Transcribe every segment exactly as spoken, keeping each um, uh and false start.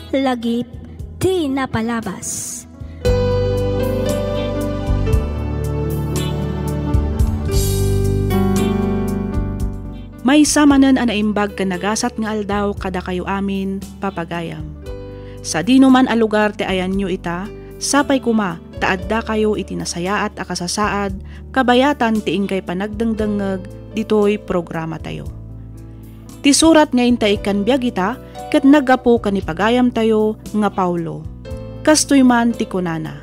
Lagip ti napalabas. Maysa manen a naimbag ken nagasat nga aldaw kadakayo amin, papagayam. Sadinoman a lugar ti ayanyo ita, sapay koma ta addakayo iti nasayaat a kasasaad kabayatan ti inkay panagdengdengngeg ditoy programatayo. Ti surat nga inta ikkan biag ita ket naggapu ken ni pagayamtayo nga Paulo. Kastoy man ti kunana,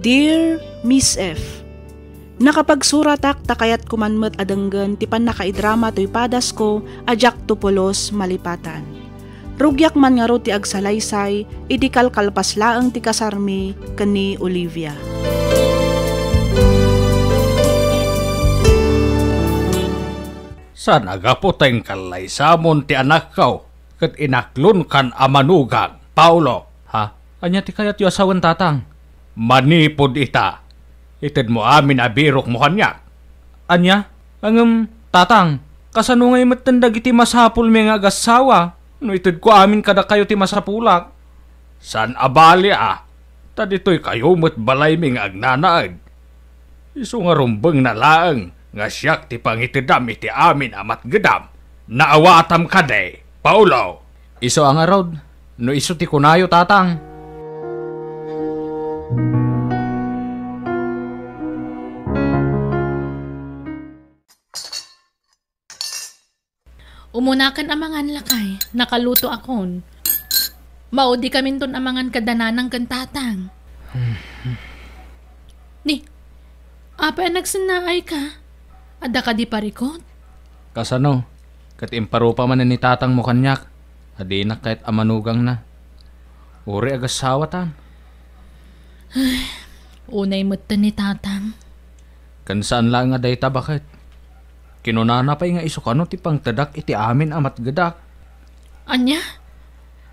"Dear Miss F, nakapagsuratak ta kayatko man met a denggen ti pannakaidrama toy padasko a diakto pulos malipatan. Rugiak man ngarud ti agsalaysay idi kalkalpas laeng ti kasarmi ken ni Olivia." Saan a gapu ta inkallaysamon ti anakko ket inaklonkan a manugang, Paulo. Ha? Ania ti kayatyo a sawen, Tatang? Manipud ita, itedmo amin a birokmo kaniak. Ania? Ngem, Tatang, kasano ngay metten dagiti masapulmi nga agassawa no itedko amin kadakayo ti masapulak? Saan a bali a, ta ditoykayo met balaymi nga agnanaed. Isu nga rumbengna laeng nga siak ti pangitedam iti amin a matgedam. Naawatam kadi, Paulo? Isu a ngarud, no isu ti kunayo, Tatang. Umunakan a mangan, lakay. Nakalutoakon. Maudikaminton a mangan kada nanang ken tatang. Ni, apay a nagsennaayka? Adda kadi parikut? Kasano? Ket imparupa manen ni tatangmo kaniak a dinak kayat a manugangna. Uray agassawatan. Ay, unay metten ni tatang. Ken saan laeng a dayta, baket. Kinunana pay nga isu kano ti pangtedak iti amin a matgedak. Ania?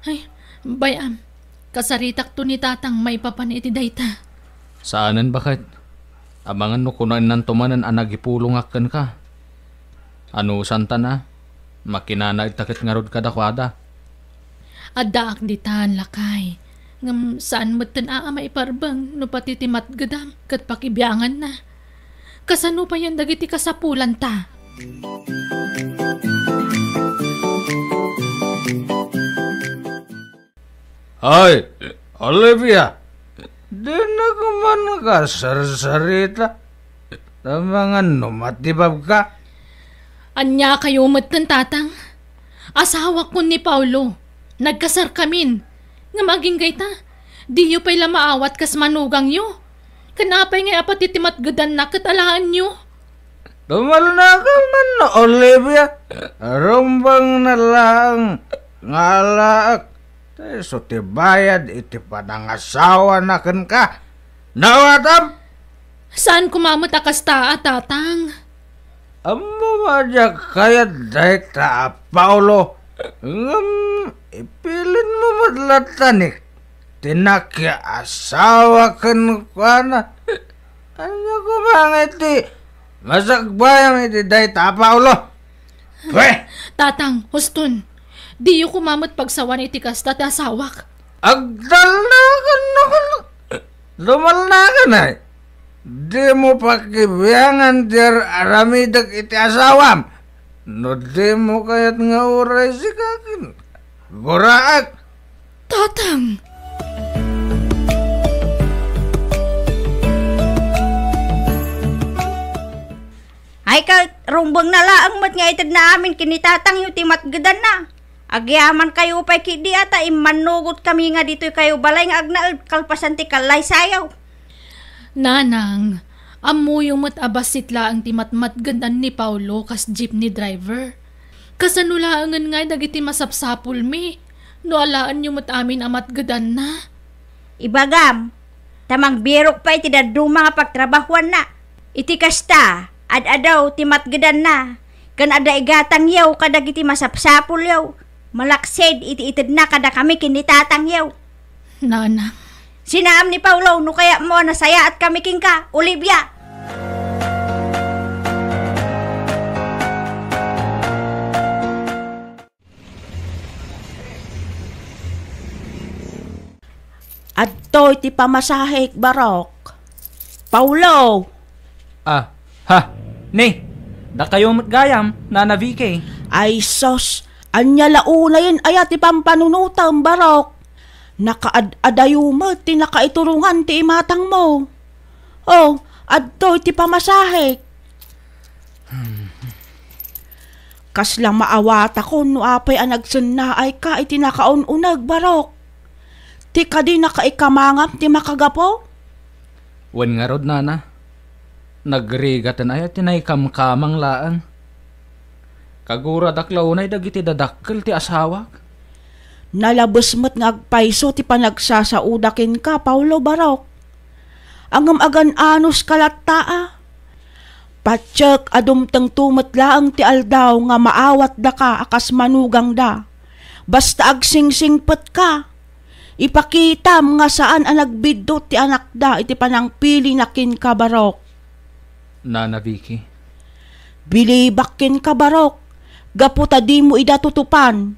Ay, bay-am, kasaritakto ni tatang maipapan iti dayta. Saanen, baket. Amangan no kunaennanto manen a nagipulongak kenka. Anusantan a, makinanaedta ket ngarud kadakuada. Addaak ditan, lakay. Ngem saan metten a, a maiparbeng no pati ti matgedam ket pakibianganna. Kasano payen dagiti kasapulanta? Ay, Olivia, dinak man kasarsarita. Amangan no matibabka. Ania kayo metten, tatang? Asawak kun ni Paulo. Nagkasarkamin. Ngem agingga ita, diyo pay la maawat kas manugangyo. Ken apay ngay a pati ti matgedanna ket alaenyo? Dumalnaka man, Olivia. Rumbengna laeng nga alaek. Ta isu ti bayad iti panangasawana kenka. Naawatam? Saan koma met a kasta a, tatang. Ammom a diak kayat dayta a Paulo. Ngem ipilinmo met latta ni ti nakiasawa kenkuana. Ania koma ngay ti masagbayam iti dayta a Paulo? Pwe! Tatang, huston. Diyo koma met pagsawan iti kasta ti asawak. Agdalnakan no, dumalnakan ay. Dimo pakibiangan ti ar-aramidek iti asawam. No dimo kayat nga uray sika ken guraek. Tatang! Ay, ket rumbengna laeng met nga itedna amin ken ni tatangyo ti matgedanna. Agyamankayo pay ketdi a ta immannugotkami nga ditoykayo balay nga agnaed kalpasan ti kallaysayo. Nanang, ammoyo met a bassit laeng ti matmatgedan ni Paulo kas jeepney driver. Kasano laengen ngay dagiti masapsapulmi no alaenyo met amin a matgedanna? Ibagam, ta mangbirok pay ti dadduma nga pagtrabahuanna. Iti kasta, ad-adaw ti matgedanna, ken adda igatangyo kadagiti masapsapulyo, malaksid iti itedna kadakami ken ni tatangyo. Nanang. Sinaam ni Paulo no kayatmo a nasayaatkami kenka, Olivia. Toy ti pamasahek, Barok. Paulo! Ah, ha, ni, dakayo met gayam, Nana Vicky. Ay sus, ania la unayen aya ti pampanunotem, Barok? Nakaad-adayo met ti nakaiturongan ti imatangmo. Oh, adtoy ti pamasahek. Kasla maawatakon no apay a nagsennaayka iti nakaun-uneg, Barok. Ti kadi nakaikamangam ti makagapu? Wen ngarud, Nana. Nagrigaten aya ti naikamkamang laeng. Kaguradak la unay dagiti dadakkel ti asawak. Nalabes met nga agpayso ti panagsasaoda kenka, Paulo, Barok. Ngem agan-anoska latta a. Patiek a dumtengto met laeng ti aldaw nga maawatdaka a kas manugangda. Basta agsingsingpetka. Ipakitam nga saan a nagbiddut ti anakda iti panangpilina kenka, Barok. Nana Vicky. Bilibak kenka, Barok, gapu ta dimo ida tutupan.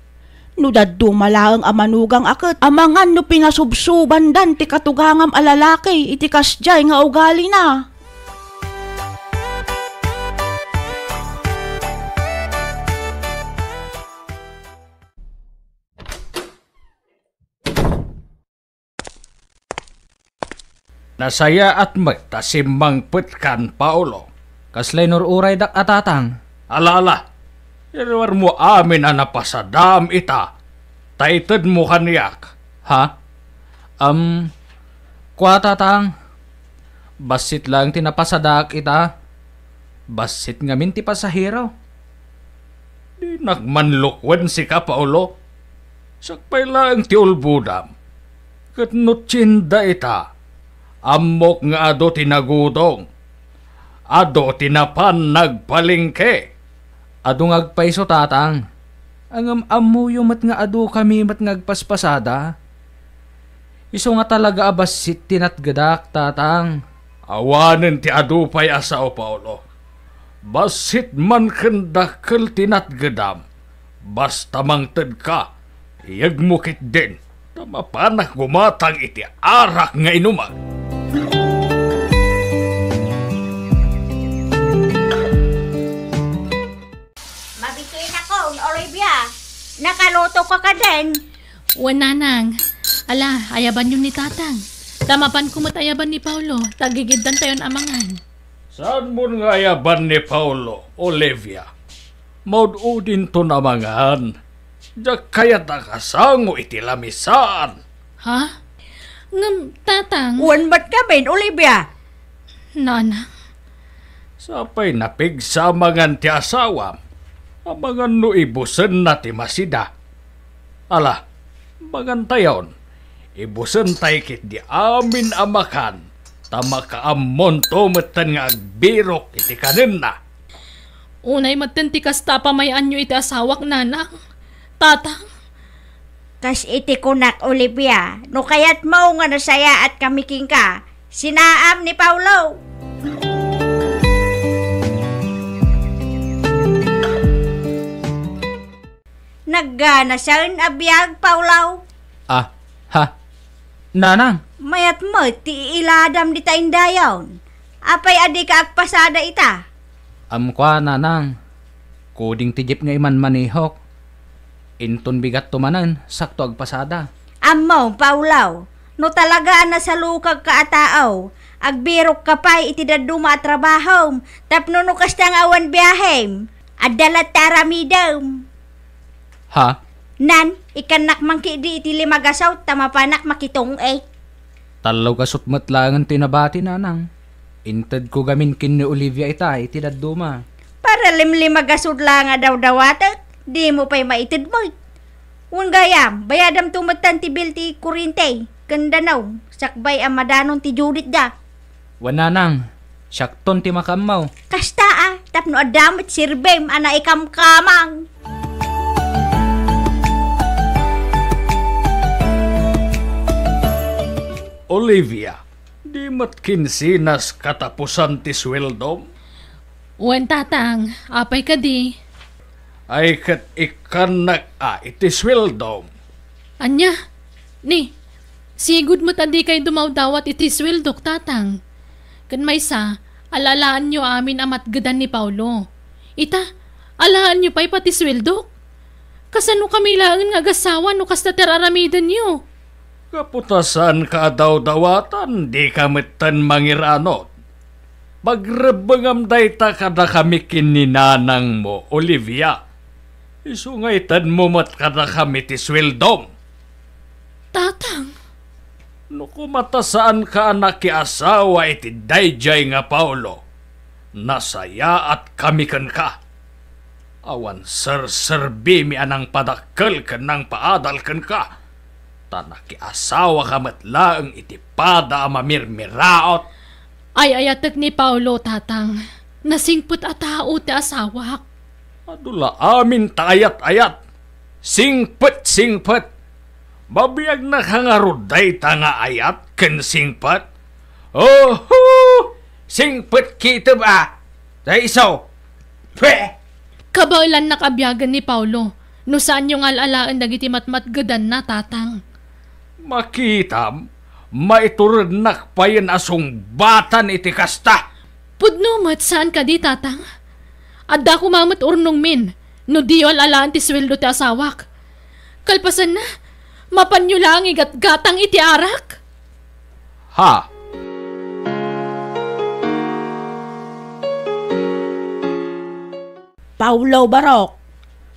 No dadduma laeng a manugang a ket amangan no pinasubsubandan ti katugangam a lalaki iti kasdiay nga ugalina. Nasayaat met ta simmangpetkan, Paolo. Kasla inur-uraydak a tatang. Ala, ala. Iruarmo amin a napasadaam ita, ta itedmo kaniak. Ha? Am, kua, tatang. Bassit laeng ti napasadaak ita. Bassit ngamin ti pasahero. Dinak manlukwen sika, Paolo. Sakbay laeng ti ulbodam. Ket no tienda ita, ammok nga adu ti nagudong. Adu ti napan nagpalengke. Adu nga agpayso, tatang. Ngem ammoyo met nga adu kami met nga agpaspasada. Isu nga talaga a bassit ti natgedak, tatang. Awanen ti adu pay a sao, Paolo. Bassit man ken dakkel ti natgedam. Basta mangtedka, iyegmo ketdin, ta mapanak gumatang iti arak nga inumak. Mabituinakon, Olivia. Nakaluto ka kadin? Wen, nanang. Ala, ayabanyon ni tatang. Ta mapanko met ayaban ni Paolo, ta agigiddantayon a mangan. Saanmon nga ayaban ni Paolo, Olivia? Maud-udinton a mangan. Diak kayat a kasango iti lamisaan. Ha? Ngem, tatang. Wen met ngamin, Olivia. Nanang. Sapay napigsa a mangan ti asawam. Amangan no ibusenna ti masida. Ala, mangantayon. Ibusentay ketdi amin a makan, ta makaammonto metten nga agbirok iti kanenna. Unay metten ti kasta a pamay-anyo iti asawak, nanang, tatang. Kas iti kunak, Olivia, no kayatmo nga nasayaat kami kenka, sinaam ni Paolo. Nagganasen a biag, Paolo. Ah, ha? Nanang? Mayat met ti iiladam dita indayon. Apay a dika agpasada ita? Am kua, nanang. Kuding ti jeep nga imanmanihok. Inton bigatto manen, sakto agpasada. Ammom, Paolo, no talaga a nasalukagka a tao, agbirokka pay iti dadduma a trabahom, tapno no kasta nga awan biahem, adda latta aramidem. Ha? Nan, ikannak man ketdi iti lima gasut ta mapanak makitung-ek. Tallo gasut met laengen ti nabati, nanang. Intedko gamin ken ni Olivia ita iti dadduma. Para limlima gasut laeng a dawdawatek, dimo pay maited met. Wen gayam, bayadamto metten ti bill ti kurente ken danum, sakbay a madanon ti due date da. Wen, nanang, siakton ti makaammo. Kasta a, tapno adda met serbim a naikamkamang. Olivia, di met kinsinas katapusan ti sueldom? Wen, tatang, apay kadi? Ay ket ikkannak a iti sueldom. Ania? Ni, Sigud met a dikay dumawdawat iti sueldok, Tatang. Ken maysa, ala-alaenyo amin a matgedan ni Paolo. Ita, alaenyo pay pati sueldok? Kasano kami laeng nga agasawa no kasta ti ar-aramidenyo? Gapu ta saanka a dawdawatan, dika metten mangiranod. Pagrebbengam dayta kadakami ken ni nanangmo, Olivia. Isu nga itedmo met kadakami ti sueldom. Tatang. No koma ta saanka a nakiasawa iti daydiay nga Paolo, nasayaatkami kenka. Awan serserbimi a nangpadakkel ken nangpaadal kenka, ta nakiasawaka met laeng iti pada a mamirmiraot. Ay-ayatek ni Paolo, Tatang. Nasingpet a tao ti asawak. Adu la amin ta ayat-ayat. Singpet-singpet. Mabiagnaka ngarud dayta nga ayat ken singpet? Oho! Singpet kitem a! Dayso! Pwe! Kabaelannak a biagen ni Paolo no saanyo nga al-alaen dagiti matmatgedanna, Tatang. Makitam, maiturednak payen a sungbatan iti kasta. Pudno met, saan kadi, Tatang? Adda koma met urnongmin no diyo al-alaen ti sueldo ti asawak. Kalpasanna, mapanyo laeng igatgatang iti arak? Ha? Paolo, Barok,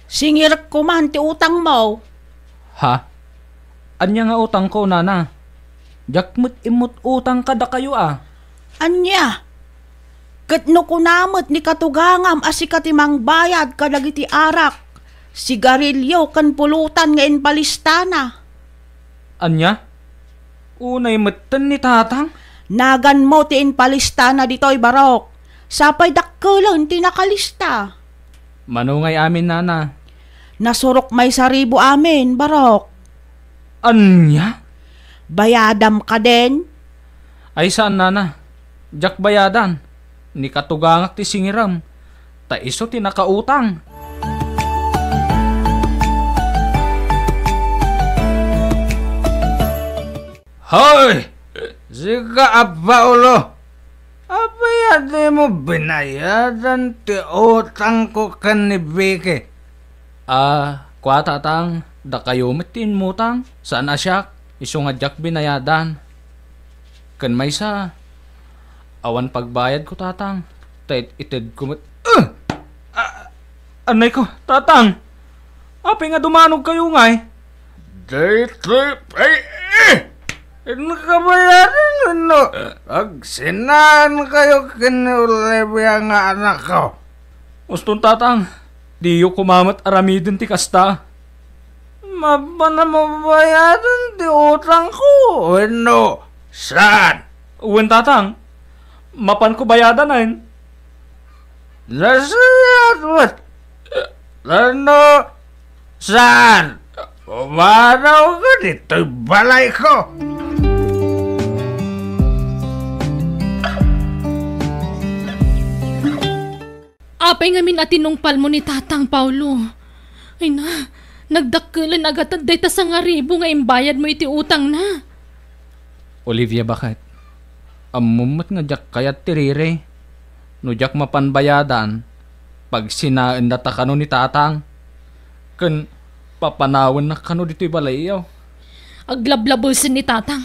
singirek koman ti utangmo. Ha? Ania nga utangko, nana? Diak met immut-utang kadakayo a. Ania? Ket no kuna met ni katugangam a sika ti mangbayad kadagiti arak, sigarilio ken pulutan nga impalistana. Ania? Unay metten ni Tatang? Naganmo ti impalistana ditoy, Barok. Sapay dakkelen ti nakalista. Mano ngay amin, nana? Nasurok maysa ribu amin, Barok. Ania? Bayadam kadin? Ay, saan, nana. Diak bayadan. Ni katugangak ti singirem. Ta isu ti nakautang. Hoy! Sika a Paolo! Apay a dimo binayadan ti utangko ken ni Vicky? Ah, kua, Tatang, dakayo met ti immutang, saan a siak, isu nga diak binayadan. Ken maysa, awan pagbayadko, Tatang, ta it-itedko met. Ah! Ah! Anayko, Tatang! Apay nga dumanogkayo ngay? Daytoy pay, eh! Inkabayadan wenno agsinaankayo ken ni Olivia nga anakko? Uston, Tatang, diyo koma met aramiden ti kasta. Mapan a mabayadan ti utangko wenno saan? Wen, Tatang, mapanko bayadanen. Nasayaat met. Tano saan? Pumanawka ditoy balayko. Apay ngamin a tinungpalmo ni Tatang, Paolo? Ay na, nagdakkelen a gatad dayta sangaribu nga imbayadmo iti utangna. Olivia, baket, ammom met nga diak kayat ti riri. No diak mapan bayadan, pagsinaendata kano ni Tatang. Ken papanawennak kano ditoy balayyo. Aglablabesen ni Tatang.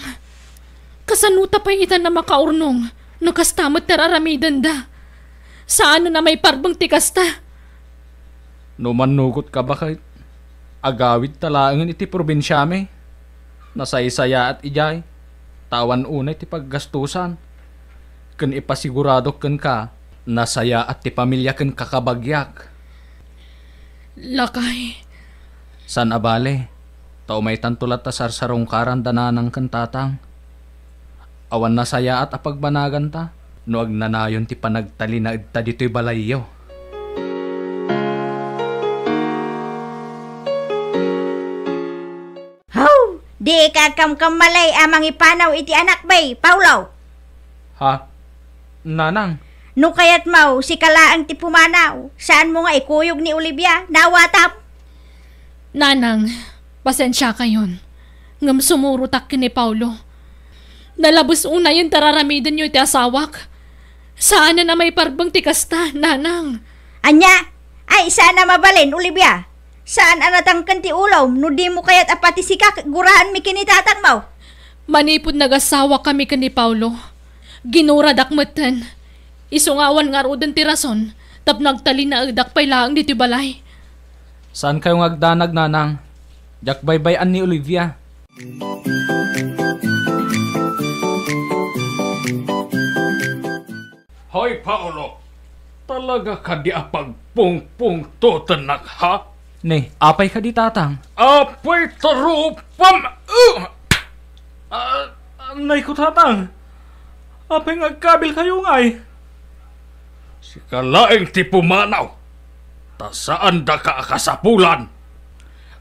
Kasanota pay ita a makaurnong no kasta met ti ar-aramidenda? Saanen a maiparbeng ti kasta. No mannugotka, baket, agawidta laengen iti probinsiami. Nasaysayaat idiay, ta awan unay ti paggastosan. Ken ipasiguradok kenka, nasayaat ti pamilya ken kakabagiak. Lakay. Saan a bale, ta umaytanto latta sarsarungkaran da nanang ken tatang. Awan nasayaat a pagbanaganta no agnanayon ti panagtalinaedta ditoy balayyo. Haw! Dika agkamkammalay a mangipanaw iti anak, bay, Paolo. Ha? Nanang? No kayatmo, sika laeng ti pumanaw. Saanmo nga ikuyog ni Olivia, naawatam? Nanang, pasensiakayon. Ngem sumurotak ken ni Paolo. Nalabes unayen ti ar-aramidenyo iti asawak. Saanen a maiparbeng ti kasta, nanang. Ania? Ay, saan a mabalin, Olivia. Saan a natangken ti ulom no dimo kayat a pati sika ket guraenmi ken ni tatangmo. Manipud nagasawakami ken ni Paolo, ginuradak metten. Isu nga awan ngaruden ti rason tapno agtalinaedak pay laeng ditoy balay. Saankayo nga agdanag, nanang. Diak baybay-an ni Olivia. Hoy, Paolo! Talaga kadi a pagpungpungtotennak, ha? Ne, apay kadi, tatang? Apay ta rupam! Uh! Ah, nay ko, tatang. Apay nga agkabilkayo ngay? Sika laeng ti pumanaw, ta saandaka a kasapulan.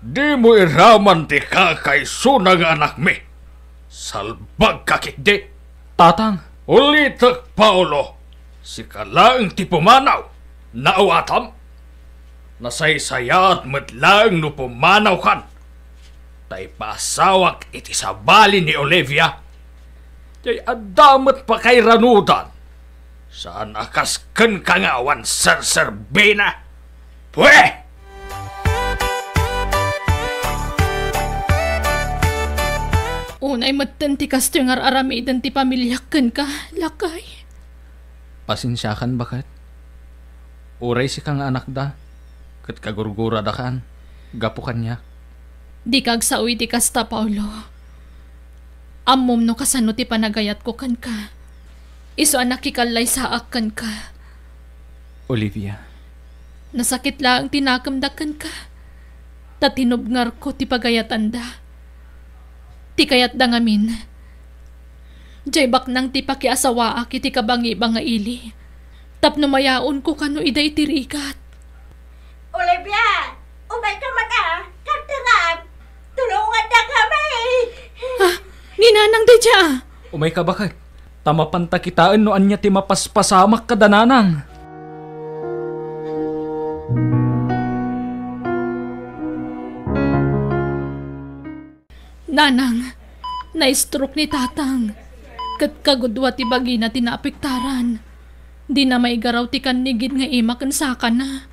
Dimo iraman ti kakaisuna nga anakmi. Salbagka ketdi. Tatang. Ulitek, Paolo, sika laeng ti pumanaw. Naawatam? Nasaysayaat met laeng no pumanawkan. Ta ipaasawak iti sabali ni Olivia. Jay adda met pakairanudan. Saan a kas kenka nga awan serserbina. Pwe! Unay metten ti kastoy nga ar-aramiden ti pamiliak kenka, lakay. Pasensiakan, baket. Uray sika nga anakda, ket kagurguradakan, gapu kaniak. Dika agsao iti kasta, Paolo. Ammom no kasano ti panagayatko kenka. Isu a nakikallaysaak kenka. Olivia. Nasakit laeng ti nakemda kenka. Ta tinubngarko ti pagayatanda. Ti kayatda ngamin, jay baknang ti pakiasawaak iti kabangiba nga ili, tapno mayaonko kano ida iti rigat. Olivia! Umayka met a! Karterab! Tulongandakami! Ah, ni nanang daydiay a! Umayka, baket, ta mapanta kitaen no ania ti mapaspasamak kada nanang. Nanang, na-stroke ni tatang. Ket kagudua ti bagina ti naapektaran. Dina maigaraw ti kannigid nga ima ken sakana.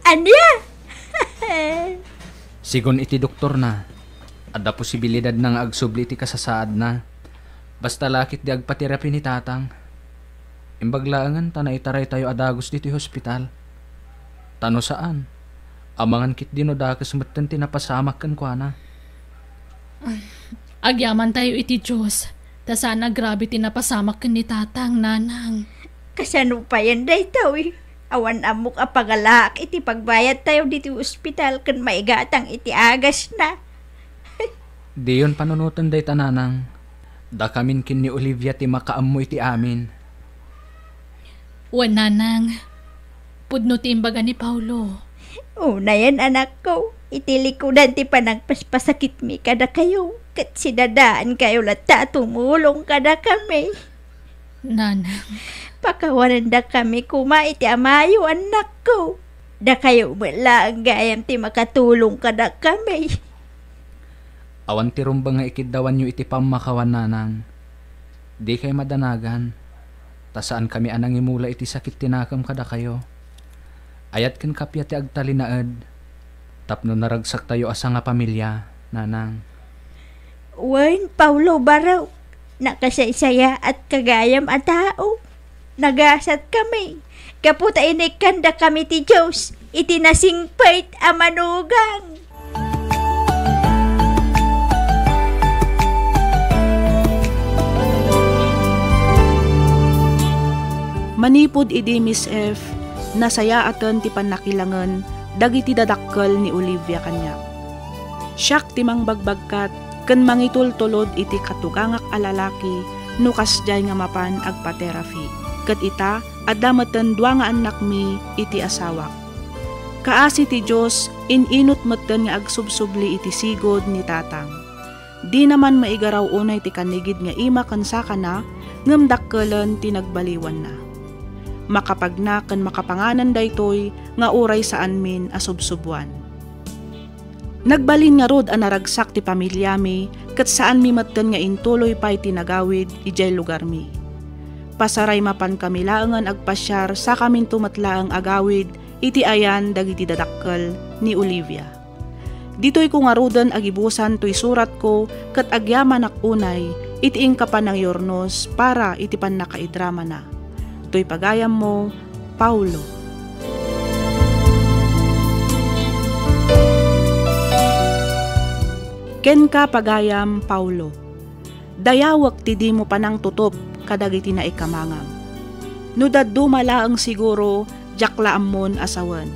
Ania? Sigun iti doktorna, adda posibilidadna nga agsubli iti kasasaadna. Basta la ketdi agpaterapi ni tatang. Imbag laengen ta naitaraytayo a dagus ditoy hospital. Ta no saan, amangan ketdi no dakes metten ti napasamak kenkuana. Agyamantayo iti Dios, ta saan a grabe ti napasamak ken ni tatang, nanang. Kasano payen daytoy? Awan ammok a pagalaak iti pagbayadtayo ditoy ospital ken maigatang iti agasna. Diyon panunoten dayta, nanang. Dakamin ken ni Olivia ti makaammo iti amin. Wen, nanang. Pudno ti imbaga ni Paolo. Unayen, anakko, iti likudan ti panagpaspasakitmi kadakayo, ket sidadaankayo latta a tumulong kadakami. Nanang. Pakawanendakami koma iti amayo, annakko. Dakayo met laeng gayam ti makatulong kadakami. Awan ti rumbeng nga ikiddawanyo iti pammakawan, nanang. Dikay madanagan, ta saankami a nangimula iti sakit ti nakem kadakayo. Ayat ken kappia ti agtalinaed tapno naragsaktayo a sangapamilia, nanang. Wen, Paolo, barok, nakasaysayaat ka gayam a tao. Nagasatkami gapu ta inikkandakami ti Dios iti nasingpet a manugang. Manipud idi Miss F, nasayaaten ti pannakilangen dagiti dadakkel ni Olivia kaniak. Siak ti mangbagbagat ken mangitultulod iti katugangak a lalaki no kasdiay nga mapan agpa-therapy. Ket ita, adda metten dua nga annakmi iti asawak. Kaasi ti Dios, in-inut metten nga agsubsubli iti sigud ni tatang. Dina man maigaraw unay ti kannigid nga ima ken sakana, ngem dakkelen ti nagbaliwanna. Makapagna ken makapanganan daytoy nga uray saanmin a subsuboan. Nagbalin ngarud a naragsak ti pamiliami ket saanmi metten nga intuloy pay ti nagawid idiay lugarmi. Pasaray mapankami laengen agpasiar sakaminto met laeng agawid iti ayan dagiti dadakkel ni Olivia. Ditoyko ngaruden agibusan toy suratko ket agyamanak unay iti inka panangiyurnos para iti pannakaidramana. Toy pagayammo, Paulo. Kenka, pagayam Paulo, dayawek ti dimo panangtutop kadagiti naikamangam. No dadduma laeng, siguro, diak la ammon a sawen.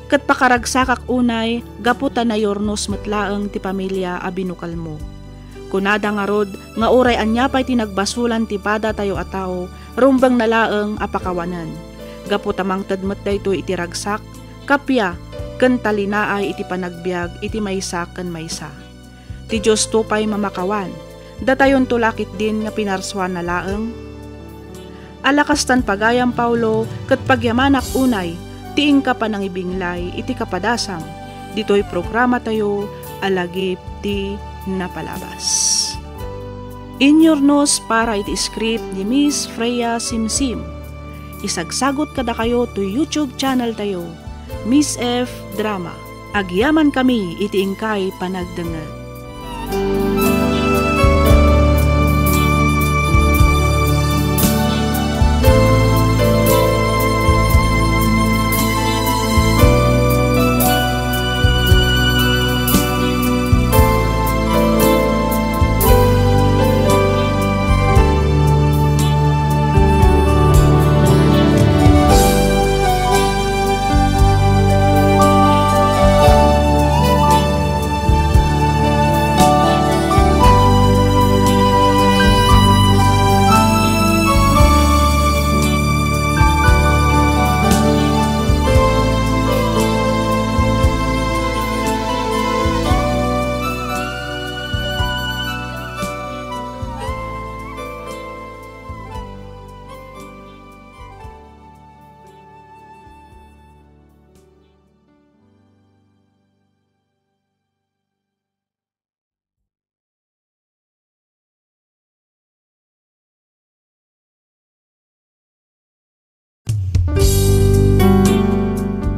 Ket pakaragsakak unay gapu ta nayurnos met laeng ti pamilia a binukelmo. Kunada ngarud nga uray ania pay ti nagbasolan ti padatayo a tao, rumbengna laeng a pakawanen. Gapu ta mangted met daytoy iti ragsak, kappia, ken talinaay iti panagbiag iti maysa ken maysa. Ti Diosto pay mamakawan, datayonto la ketdin nga pinarsuana laeng? Ala kastan, pagayam Paulo, ket pagyamanak unay ti inka panangibinglay iti kapadasam ditoy programatayo a Lagip ti Napalabas. Inyurnos para iti script ni Miss Freya Simsim. Isagsagot kadakayo toy YouTube channel tayo, Miss F Drama. Agyamankami iti inkay panagdengngeg.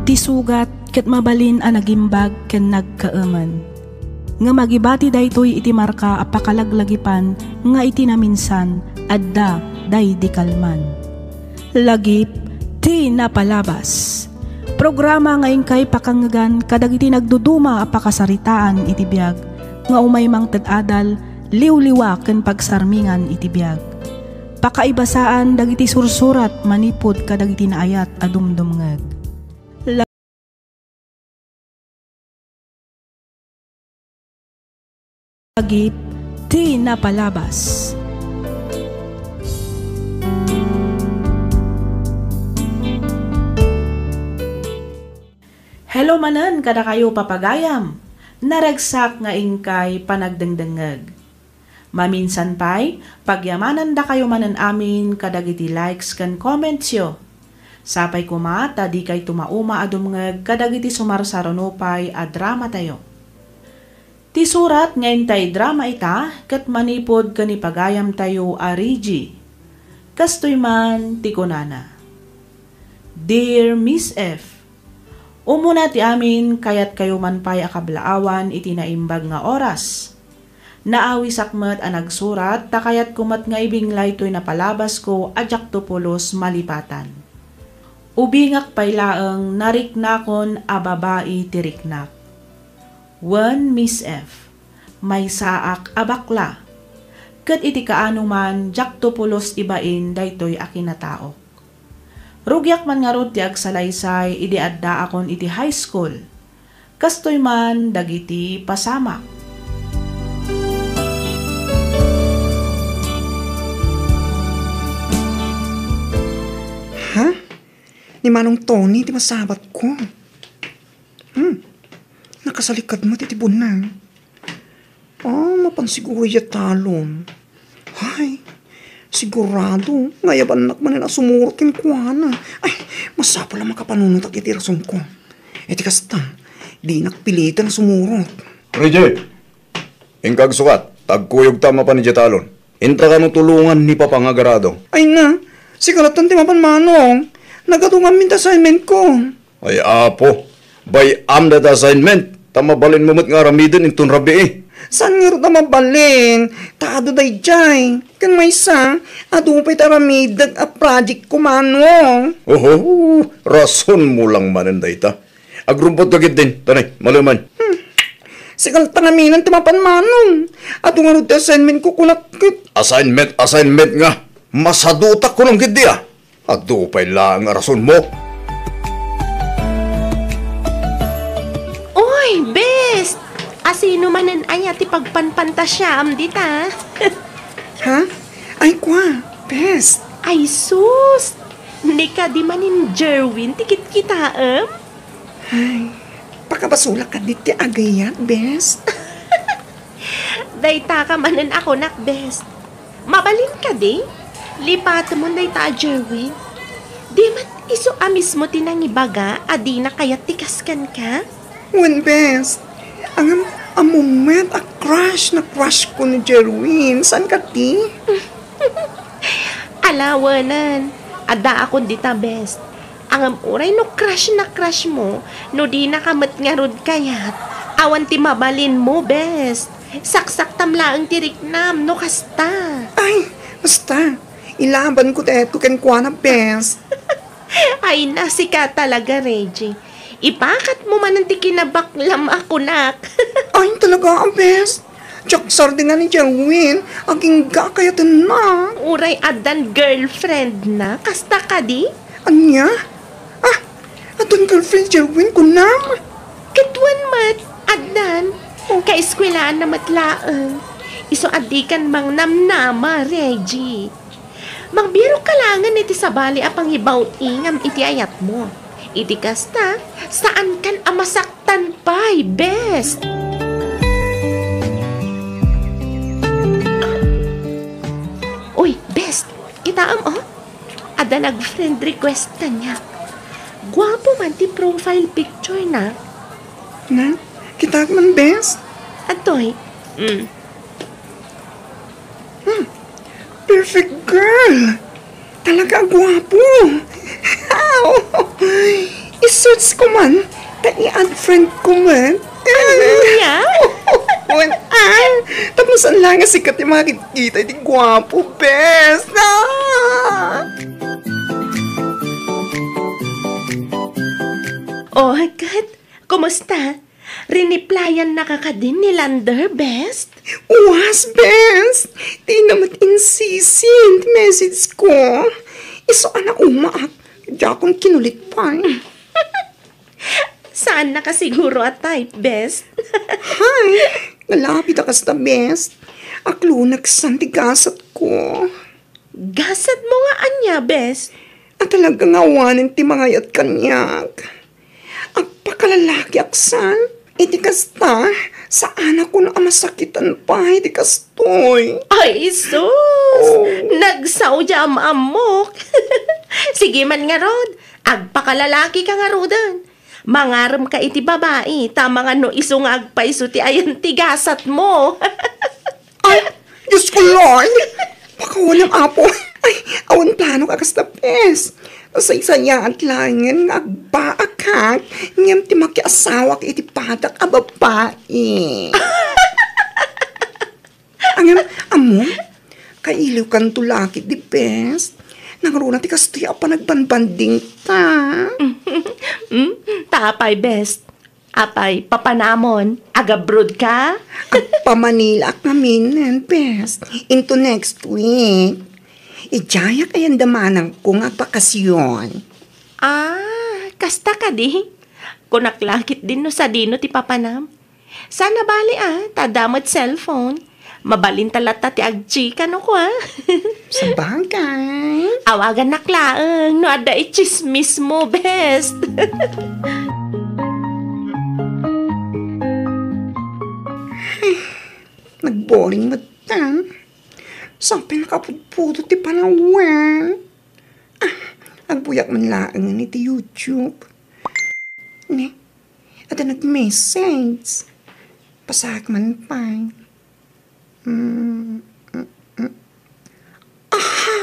Ti sugat ket mabalin a nagimbag ken nagkaemen. Ngem agibati daytoy iti marka a pakalaglagipan nga iti naminsan, adda daydi kalman. Lagip ti Napalabas. Programa nga inkay pakangngegan kadagiti nagduduma a pakasaritaan iti biag nga umay mangted adal, liwliwa ken pagsarmingan iti biag. Pakaibasaan dagiti sursurat manipud kadagiti naayat a dumdumngeg. Lagip ti Napalabas. Hello manen kadakayo, papagayam. Naragsak nga inkay panagdengdengngeg. Maminsan pay, pagyamanandakayo manen amin kadagiti likes ken commentsyo. Sapay koma ta dikayto mauma a dumngeg kadagiti sumarsaruno pay a dramatayo. Ti surat nga intay drama ita ket manipud ken ni pagayamtayo a Reggie. Kastoy man ti kunana, Dear Miss F, umuna ti amin, kayatkayo man pay a kablaawan iti naimbag nga oras. Naawisak met a nagsurat ta kayatko met nga ibinglay toy napalabasko a diakto pulos malipatan. Ubingak pay laeng nariknakon a babai ti riknak. Wen, Miss F, maysaak a bakla. Ket iti kaano man, diakto pulos ibain daytoy a kinataok. Rugiak man ngarud ti agsalaysay idi addaakon iti high school. Kastoy man dagiti pasamak. Ha? Ni Manong Tony ti masabatko. Hmm. Nakasalikad met iti bunang. Ah, mapan siguro ya talon. Hay, sigurado nga ayabannak manen a sumurot kenkuana. Ay, masapul a makapanunotak iti rasonko. Iti kasta, Dinak pilitan a sumurot. Reggie! Inka agsukat, ta agkuyogta a mapan idiay talon. Inta kano tulongan ni Papa nga agarado. Ay na, sika latta ti mapan, Manong. Nagatungan min ti assignment ko. Ay, Apo, bay-am dayta assignment, ta mabalinmo met nga aramiden inton rabii. Saan ngarud a mabalin? Ta adu daydiay. Ken maysa, adu pay ti aramidek a project ko, Manong. Oho, rasonmo lang manen dayta. Agrumpot ka ketdin, tanay, maleman. Hmm. Sika latta ngamin ti mapan, Manong. Adu ngarud ti assignment ko, kunak ket. Assignment, assignment nga. Masadutak kunam ketdi a. Adu pay laeng a rasonmo. Oy, Bes! Asino manen aya ti pagpanpantasiaam dita? Ha? Ay, kua, Bes. Ay, sus! Ni kadi manen Jerwin ti kitkitaem? Ay, pakabasolak kadi ti agayat, Bes. Dayta ka manen a kunak, Bes. Mabalin kadi? Lipatemon dayta a Jerwin. Di met isu a mismo ti nangibaga a dina kayat ti kas kenka? Wen, Bes. Ngem, ammom met a crush na crush ko ni Jerwin. Saan kadi? Ala, wenen. Addaakon dita, Bes. Ngem uray no crush na crush mo, no dinaka met ngarud kayat, awan ti mabalinmo, Bes. Saksaktam laeng ti riknam, no kasta. Ay, basta. Ilabanko ti ayatko kenkuana, Bes. Ay na, sika talaga, Reggie. Ipakatmo manen ti kinabaklam a kunak. Ay, talaga, Bes. Diak sardingan ni Jerwin, agingga kayatenna. Uray addan girlfriendna, kasta kadi? Ania? Ah, addan girlfriend ni Jerwin, kunam? Ket wen met, addan. Oh. Kaeskuelaanna met laeng. Isu a dikan mangnamnama, Reggie. Mangbirok ka laengen iti sabali a pangibaw-i ngem iti ayatmo. Iti kasta, saankan a masaktan pay, Bes. Uy, Bes, kitaem, oh. Adda nag-friend request kaniak. Guapo man ti profile picture na. Na, kitaek man, Bes. Adtoy. Mm. Hmm. Perfect girl! Talaga a guapo! Isuts ko man, ta i-add friend ko man. Ania? Wen, ah, tapno saan lang nga sika ti makitkita iti guapo, Bes. Ah! Oh, ket, kumusta? Riniplayan na ka kadin ni Lander, Bes? Uwas, Bes! Dina met insisi ti message ko. Isu a naumaak, diakon kinulit pay. Saan na ka siguro a type, Bes? Hay, nalapit a kasta, Bes. Akloneksan ti gasat ko. Gasat mo nga ania, Bes? A talaga nga awanen ti mangayat kaniak. Agpakalalakiak san? Iti kasta, saanak a masakitan pay iti kastoy. Ay, sus! Oh. Nagsao ti am-ammok. Sige man ngarud, agpakalalaki ka ngaruden. Mangarem ka iti babai, ta amangan no isu nga agpayso ti ayan ti gasat mo. Ay, Diyos ko, Lord! Pakawanem, Apo. Ay, awan planok a kasta, Bes. Nasaysayaat laengen nga agbaakak, ngem ti makiasawak iti padak a babai. Ngem, ammo, kailiwkanto la ketdi, Bes. Nangruna ti kastoy a panagbanbandingta. Hmm? Ta apay, Bes? Apay, papanamon, agabroad ka? Agpamanilaak ngaminen, Bes, into next week. Idiayak ayan da manangko nga agbakasyon. Ah, kasta kadi? Kunak la ketdin no sadino ti papanam. Saan a bali, ah, ta adda met cellphone. Mabalinta latta ti agchika no kua. Sabagay. Awagannak laeng no adda itsismis mo, Bes. Nagboring met ta. Sapay nakapudpudot ti panawen. Ah, agbuyak man laeng iti YouTube. Ne, Adda nag-message. Basaek man pay. Mm, mm, mm. Aha!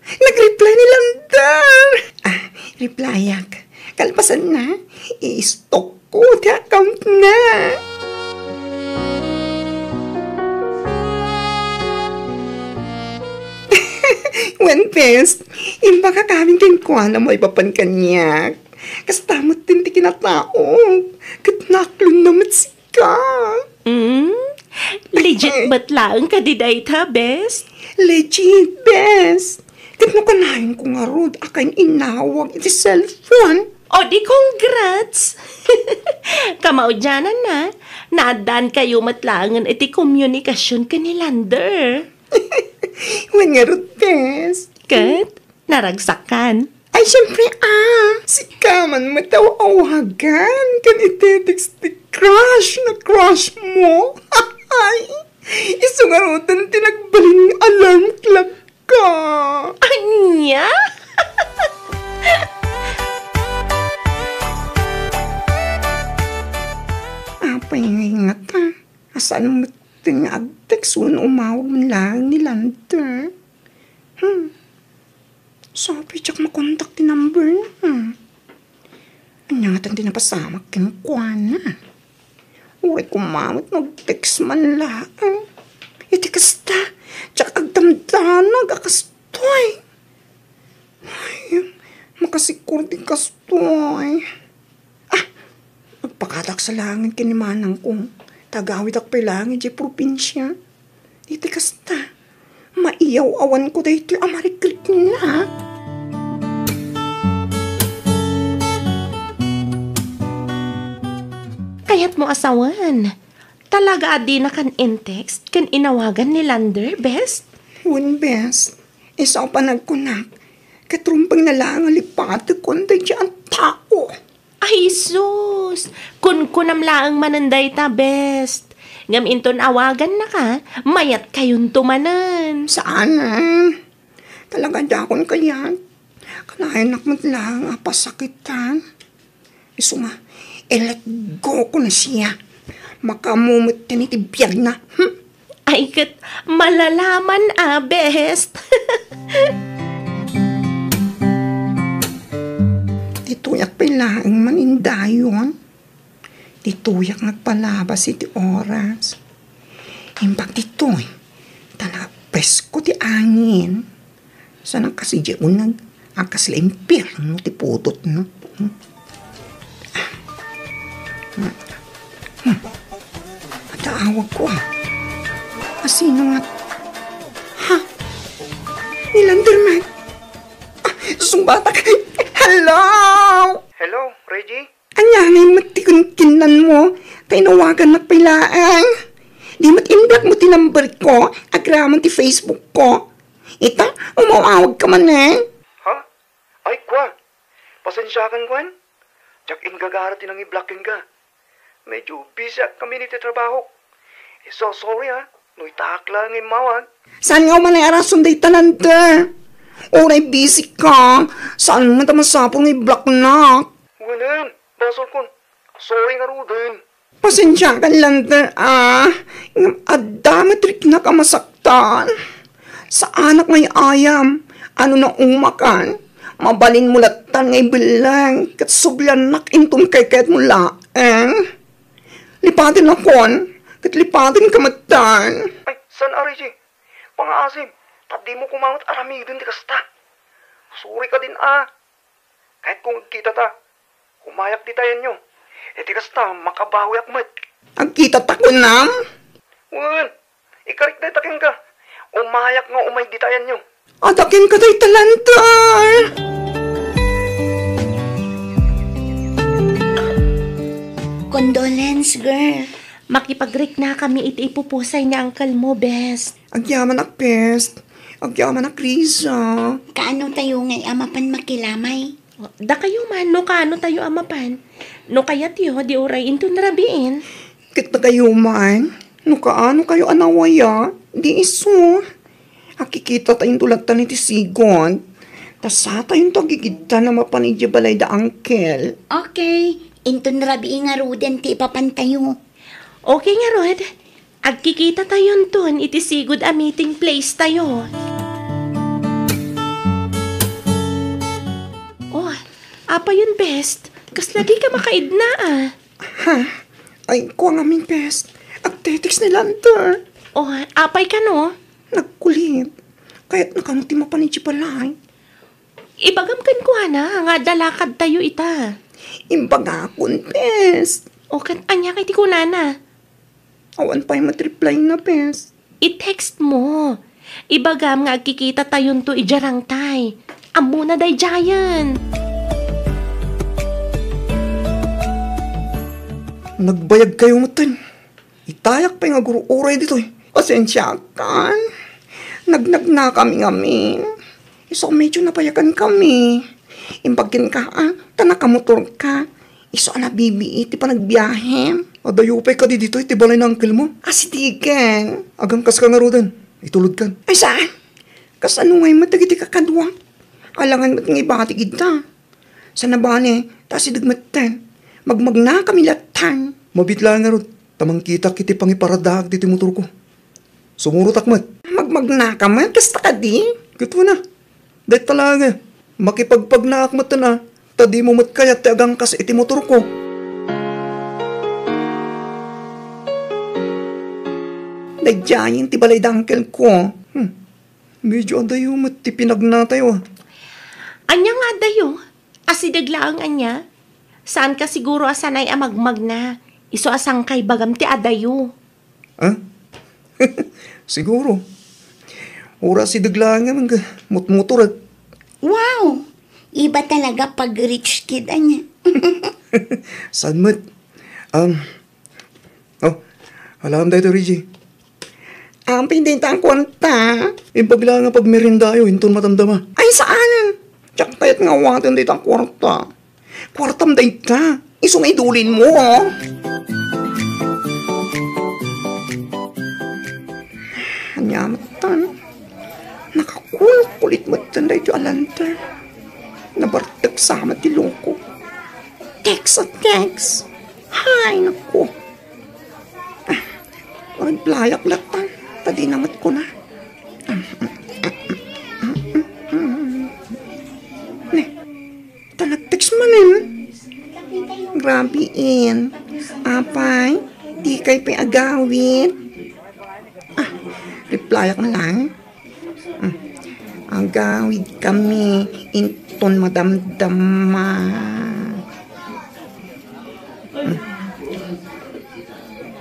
Nag-reply ni Lander! Ah, replyak. Kalpasanna, i-stalk ko ti account na. Wen, bes, imbagak amin kenkuana maipapan kaniak. Kasta met ti kinataok, ket naaklonna met sika. Mm? Legit met laeng kadi dayta, bes? Legit, bes. Ket no kanayon ko ngarud a kain-inawag iti cellphone. O di congrats! Kamaudiananna, naaddaankayo met laengen iti komunikasion ken ni Lander. Wen ngarud, bes. Ket? Naragsakan. Ay, siyempre, ah. Sika man met ti aw-awagan ken iti text ti crush na crush mo. Ay, isu ngaruden ti nagbalin nga alarm clock ka. Ania? Apay nga ingata. Asaan met ti nga ag-text wenno umawag man laeng ni Lander? Hmm. Sabi, diak makontak ti number na. Ania ngatan ti napasamak kenkuana? Uray koma met no ag-text man laeng. Iti kasta, diak agdamdanag a kastoy. Ay, makasikor ti kastoy. Ah, agpakatak sa laeng ken ni manangko. Ta agawidak pay laeng idiay probinsia. Iti kasta, maiyaw-awanko daytoy a marikriknak. Kayatmo a sawen, talaga a dinakan in-text ken inawagan ni Lander, bes? Wen, bes. Isu a panagkunak, ket rumbengna laeng a lipatekon daydiay a tao. Ay, sus! Kunkunam laeng manen dayta, bes. Ngem inton awagannaka, mayatkayonto manen. Saanen. Talaga dakon kayat. Kanayonak met laeng a pasakitan. Isu nga, i-let go ko na siya. Makaammo met ti biagna. Hmm? Ay, ket malalaman a, bes. Ditoyak pay laeng manindayon. Ditoyak nagpalabas iti oras. Imbag ditoy, ta napresko ti angin. Saan a kas idiay uneg a kasla impierno ti pudotna. Hmm. Adda awagko, ah. Asino nga? Ha? Ni Landerman? Ah, sungbatak. Hello? Hello, Reggie? Ania ngay met ti kinkinnanmo? Ta inawagannak pay laeng. Di met in-block mo ti number ko, agraman ti Facebook ko. Ita, umawawag ka manen. Ha? Ay, kua. Pasensiakan, kua. Diak inggagara ti nangi-block kenka. Medyo busy ak ngamin iti trabahok. Eh, so sorry, ha, no itaak laeng nga immawag. Saan nga umanay a rason dayta, Lander? Uray busy ka, saan met a masapul nga i-blocknak? Wenen, basolkon. Sorry ngaruden. Pasensiakan, Lander, ah. Ngem adda met riknak a masaktan. Saanak nga ay-ayam, a no naumakan, mabalinmo lattan nga ibelleng ket subliannak inton kaykayatmo laeng. Lipatennakon, ket lipatenka metten. Ay, saan a, Reggie? Pangaasim, ta dimo koma met aramiden ti kasta. Sorry kadin a. Kayatko nga agkitata. Umayak ditayenyo. Iti kasta, makabawiak met. Agkitata kunam? Wen, ikarik dayta kenka. Umayak nga umay ditayenyo. Adda kenka dayta, Lander. Condolence, girl. Makipagriknakami iti ipupusay ni uncle mo, bes. Agyamanak, bes. Agyamanak, Riza. Kaano tayo ngay a mapan makilamay? Dakayo man, no kaano tayo a mapan. No kayatyo, di uray inton rabiin. Ket dakayo man, no kaano kayo a nawaya, di isu. Agkikita tayonto lattan iti sigud. Ta saan tayonto agigiddan a mapan idiay balay da uncle. Okay, Inton rabii ngaruden ti ipapantayo. Okay ngarud, agkikitatayon ton iti sigud a meeting place tayo. Oh, apayon, best? Kasla dika makaidna, ah. Ha? Ay, kua ngamin, best. Agtetext ni Lander. Oh, apay kano? Nagkulit. Kayatna kano ti mapan idiay balay. Ibagam kenkuana nga adda lakadtayo ita. Imbagakon, best. O ket ania kay ti kunana? Awan pay met reply na, best. I-text mo. Ibagam nga agkikitatayonto idiay rangtay. Ammona daydiayen. Nagbayagkayo metten. Itayak pay nga agur-uray ditoy. Pasensiakan. Nagnagnakami ngamin. Isu a medyo nabayagankami. Imbag kenka, a, ta nakamotorka. Isu a nabibii ti panagbiahem. Adayo pay kadi ditoy ti balay ni uncle mo? Asidegen. Agangkaska ngaruden. Itulodkan. Ay, saan? Kasano ngay met dagiti kakaduak? Alangan met nga ibatik ita. Sana bale, ta asideg metten. Magmagnakami latta. Mabiit laeng ngarud, ta mangkitak iti pangiparadaak ditoy motorko. Sumurotak met. Magmagnaka met, kasta kadi? Ket wen a. Dayta laeng, eh. Makipagpagnaak metten a, ta dimo met kayat ti agangkas iti motorko. Daydiayen ti balay da uncle ko. Hmm. Medyo adayo met ti pinagnatayo, ah. Ania nga adayo? Asideg laeng ania? Saanka siguro a sanay a magmagna. Isu a sangkay bagam ti adayo. Ah? Siguro. Uray asideg laeng nga mutmotor, ah. Wow! Iba talaga pag rich kid, ania? Saan met? Um, Oh, alam daytoy, Reggie. Apay dayta a kuarta? Imbag laeng a pagmeriendayo, inton madamdama. Ay, saan? Diak kayat nga awaten dayta a kuarta. Kuartam dayta. Isu nga idulin mo, oh. Ania metten? Nakakulkulit metten daytoy a Lander. Nabartek sa met ti loko. Text a text. Hay, naku. Ah, replyak latta, ta dina met kuna. Ne, ta nag-text manen. Grabe, in. Apay, dikay pay agawid. Ah, replyak na lang. Hmm. Agawidkami inton madamdama. Hmm.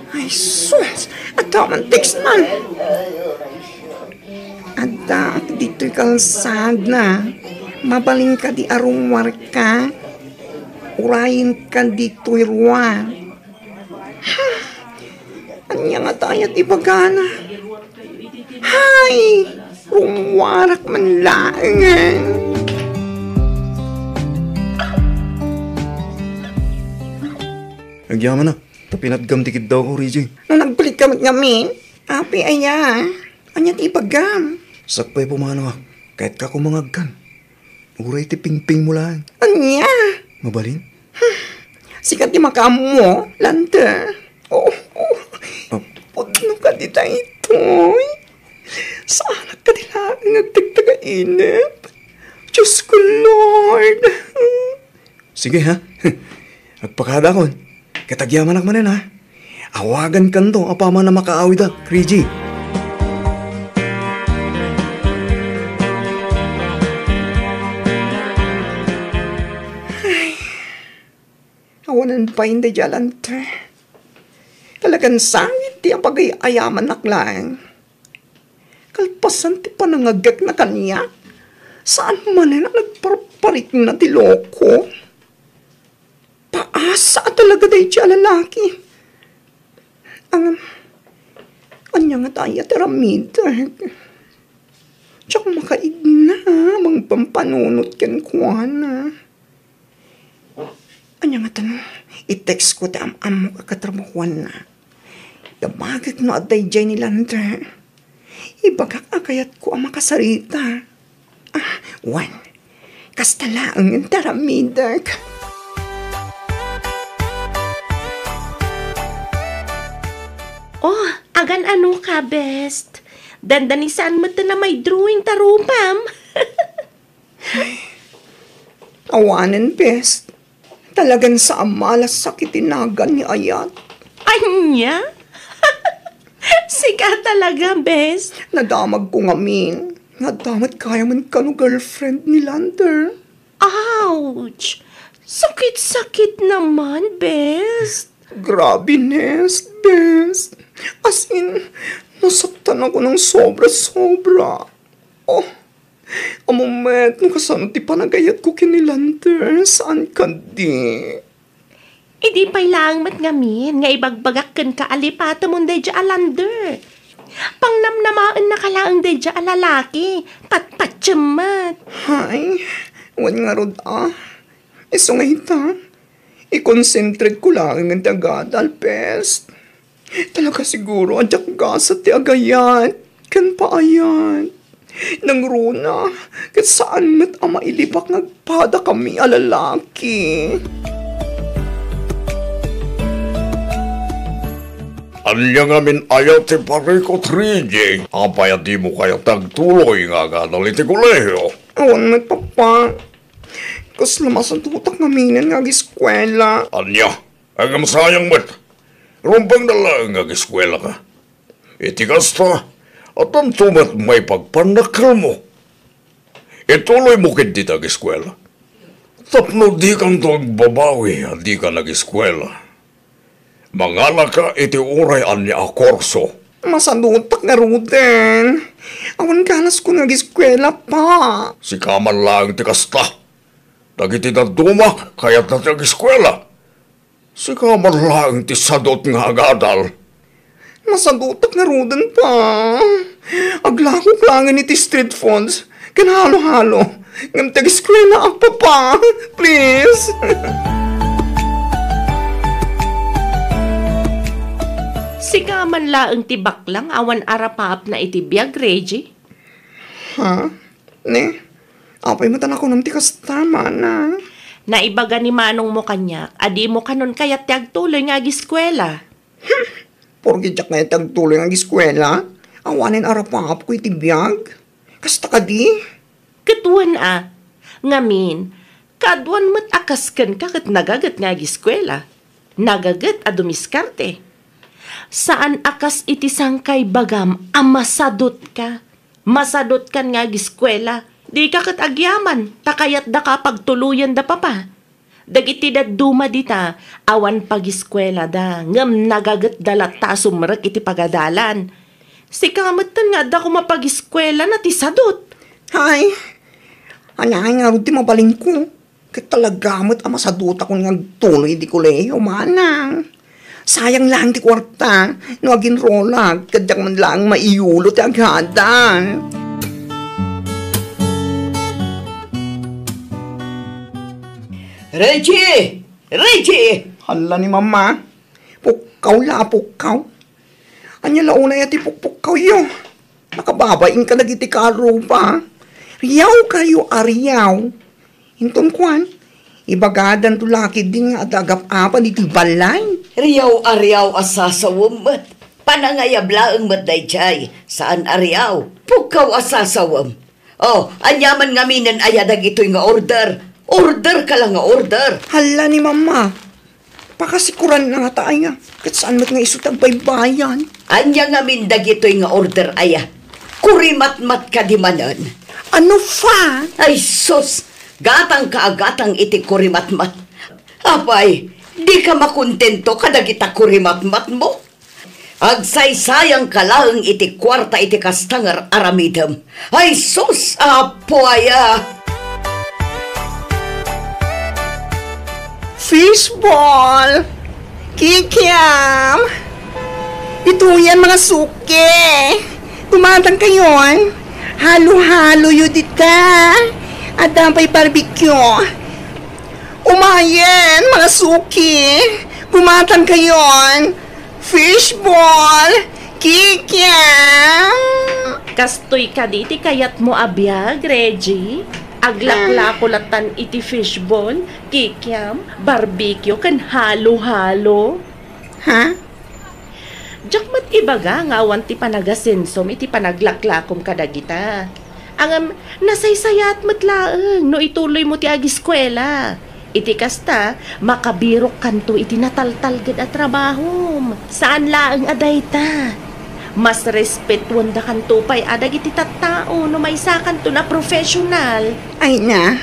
Ay, sus! Adda man text man. Addaak ditoy kalsada. Mabalin kadi a rummuarka? Urayenka ditoy ruar. Ania ngata aya ti ibagana? Hay! Rummuarak man laengen. Agyamanak, ta pinatgam ti kiddawko, Reggie. No nagpalitka met ngamin, apay aya? Ania ti ibagam? Sakbay pumanoak, kayatka koma nga agkan. Uray ti pingpingmo laeng. Ania? Mabalin? Sika ti makaammo, Lander. Oh, oh. Oh. Pudno kadi daytoy. Saanak kadi laeng nga agtagtagainep. Diyos ko, Lord. Sige, ha? Agpakadakon. Ket agyamanak manen, ha? Awagankanto apaman a makaawidak, Reggie. Ay, awanen pay daydiay a Lander. Talagan sangit ti apagay-ayamanak laeng. Kalpasan ti panangagekna kaniak, saan manen a nagparparikna ti loko. Paasa a talaga daydiay a lalaki. Ngem, ania ngata aya ti aramidek? Diak makaigna a mangpampanunot kenkuana. Ania ngata no i-text ko ti am-ammok a katrabahuanna? Damagek no adda idiay ni Lander. Ibagak a kayatko a makasarita. Ah, wen, kasta laeng ti aramidek. Oh, agan-ano ka, best? Dandani saan met ta may drawing ta rupam. Awanen, best. Talagan sa amalas sakit ti nagan ni ayat. Anya? Sika talaga, best. Nadamagko ngamin nga adda met gayamen kano girlfriend ni Lander. Ouch! Sakit-sakit naman, best. Grabe, Nest, best. As in, nasaktan ako ng sobra-sobra. Oh, ammom met no kasano ti panagayatko ken ni Lander, saan kadi? Idi pay laeng met ngamin nga ibagbagak kenka a lipatemon daydiay a Lander. Pangnamnamaennaka laeng daydiay a lalaki, patpatiem met. Hay, wen ngarud a. Isu nga ita, ikonsentrate ko laeng ti agadal, best. Talaga siguro a diak gasat ti agayat ken paayat. Nangruna, ket saan met a mailibak nga agpadakami a lalaki. Ania ngamin aya ti parikut, Reggie? Apay a dimo kayat ti agtuloy nga agadal iti kolehio? Awan met, Papa. Kasla masadutak ngaminen nga agiskuela. Ania? Ngem sayang met. Rumbengna laeng nga agiskuelaka. Iti kasta, addanto met maipagpannakkelmo. Ituloymo ketdi ti agiskuela. Tapno dikanto agbabawi a dika nagiskuela, mangalaka iti uray ania a kurso. Masadutak ngaruden. Awan ganaskon nga agiskuela, Pa. Sika man laeng ti kasta. Dagiti dadduma, kayatda ti agiskuela. Sika man laeng ti sadut nga agadal. Nasadutak ngaruden, Pa. Aglakok laengen iti street foods ken halo-halo. Ngem ti agiskuela, Papa. Please. Sika man laeng ti baklang awan arapaapna iti biag, Reggie? Ha? Ne? Apay met a nakunam ti kasta, Mana? Naibaga ni manongmo kaniak a dimo kanon kayat ti agtuloy nga agiskuela. Porke diak kayat ti agtuloy nga agiskuela, awanen arapaapko iti biag? Kasta kadi? Ket wen a, ngamin, kaaduan met a kas kenka ket nagaget nga agiskuela. Nagaget a dumiskarte. Saan a kas iti sangkaibagam a masadutka. Masadutkan nga agiskuela. Dika ket agyaman, ta kayatdaka a pagtuloyenda, Papa. Dagiti dadduma dita, awan pagiskuelada, ngem nagagetda latta a sumrek iti pagadalan. Sika metten nga adda koma pagiskuelana ti sadut. Hay, ania ngarud ti mabalinko? Ket talaga met a masadutakon nga agtuloy iti kolehiyo, manang. Sayang laeng ti kuarta no aginrolak, ket diak man laeng maiyulo ti agadal. Reggie! Reggie! Hala ni Mama. Pukkaw la, pukkaw. Ania la unay a ti pukpukkawyo? Nakababain ka dagiti karuba. Riaw kayo a riaw. Inton kuan, ibagadanto la ketdi nga adda agap-apan iti balay. Riaw a riaw a sasawem met. Panangayab laeng met daydiay. Saan a riaw. Pukkaw a sasawem. Oh, aniaman ngaminen aya dagitoy nga order? Order ka la nga order. Hala ni Mama. Pakasikuran na nga ta aya. Ket saan met nga isu ti agbaybayan. Ania ngamin dagitoy nga order aya? Kurimatmat kadi manen? Ano fa? Ay sus! Gatang ka a gatang iti kurimatmat. Apay, di ka makontento kadagita kurimatmatmo? Agsaysayang ka laeng iti kuarta iti kasta nga ar-aramidem. Ay sus, Apo aya! Fishball! Kikiam! Ituyan, mga suki! Dumatang kayon! Halo-halo yu dita! Adda pay barbecue! Umayen, mga suki! Gumatang kayon! Fishball! Kikiam! Kastoy kadi ti kayatmo a biag, Reggie? Aglaklako latan iti fishball, kikiam, barbecue, ken halo-halo. Ha? Diak met ibaga nga awan ti panagasensom iti panaglaklakom kadagita. Ngem nasaysayaat met laeng no ituloymo ti agiskuela. Iti kasta, makabirokkanto iti nataltalged a trabahom. Saan laeng a dayta. Mas respetuendakanto pay a dagiti tattao no maysakanton a professional. Ay na,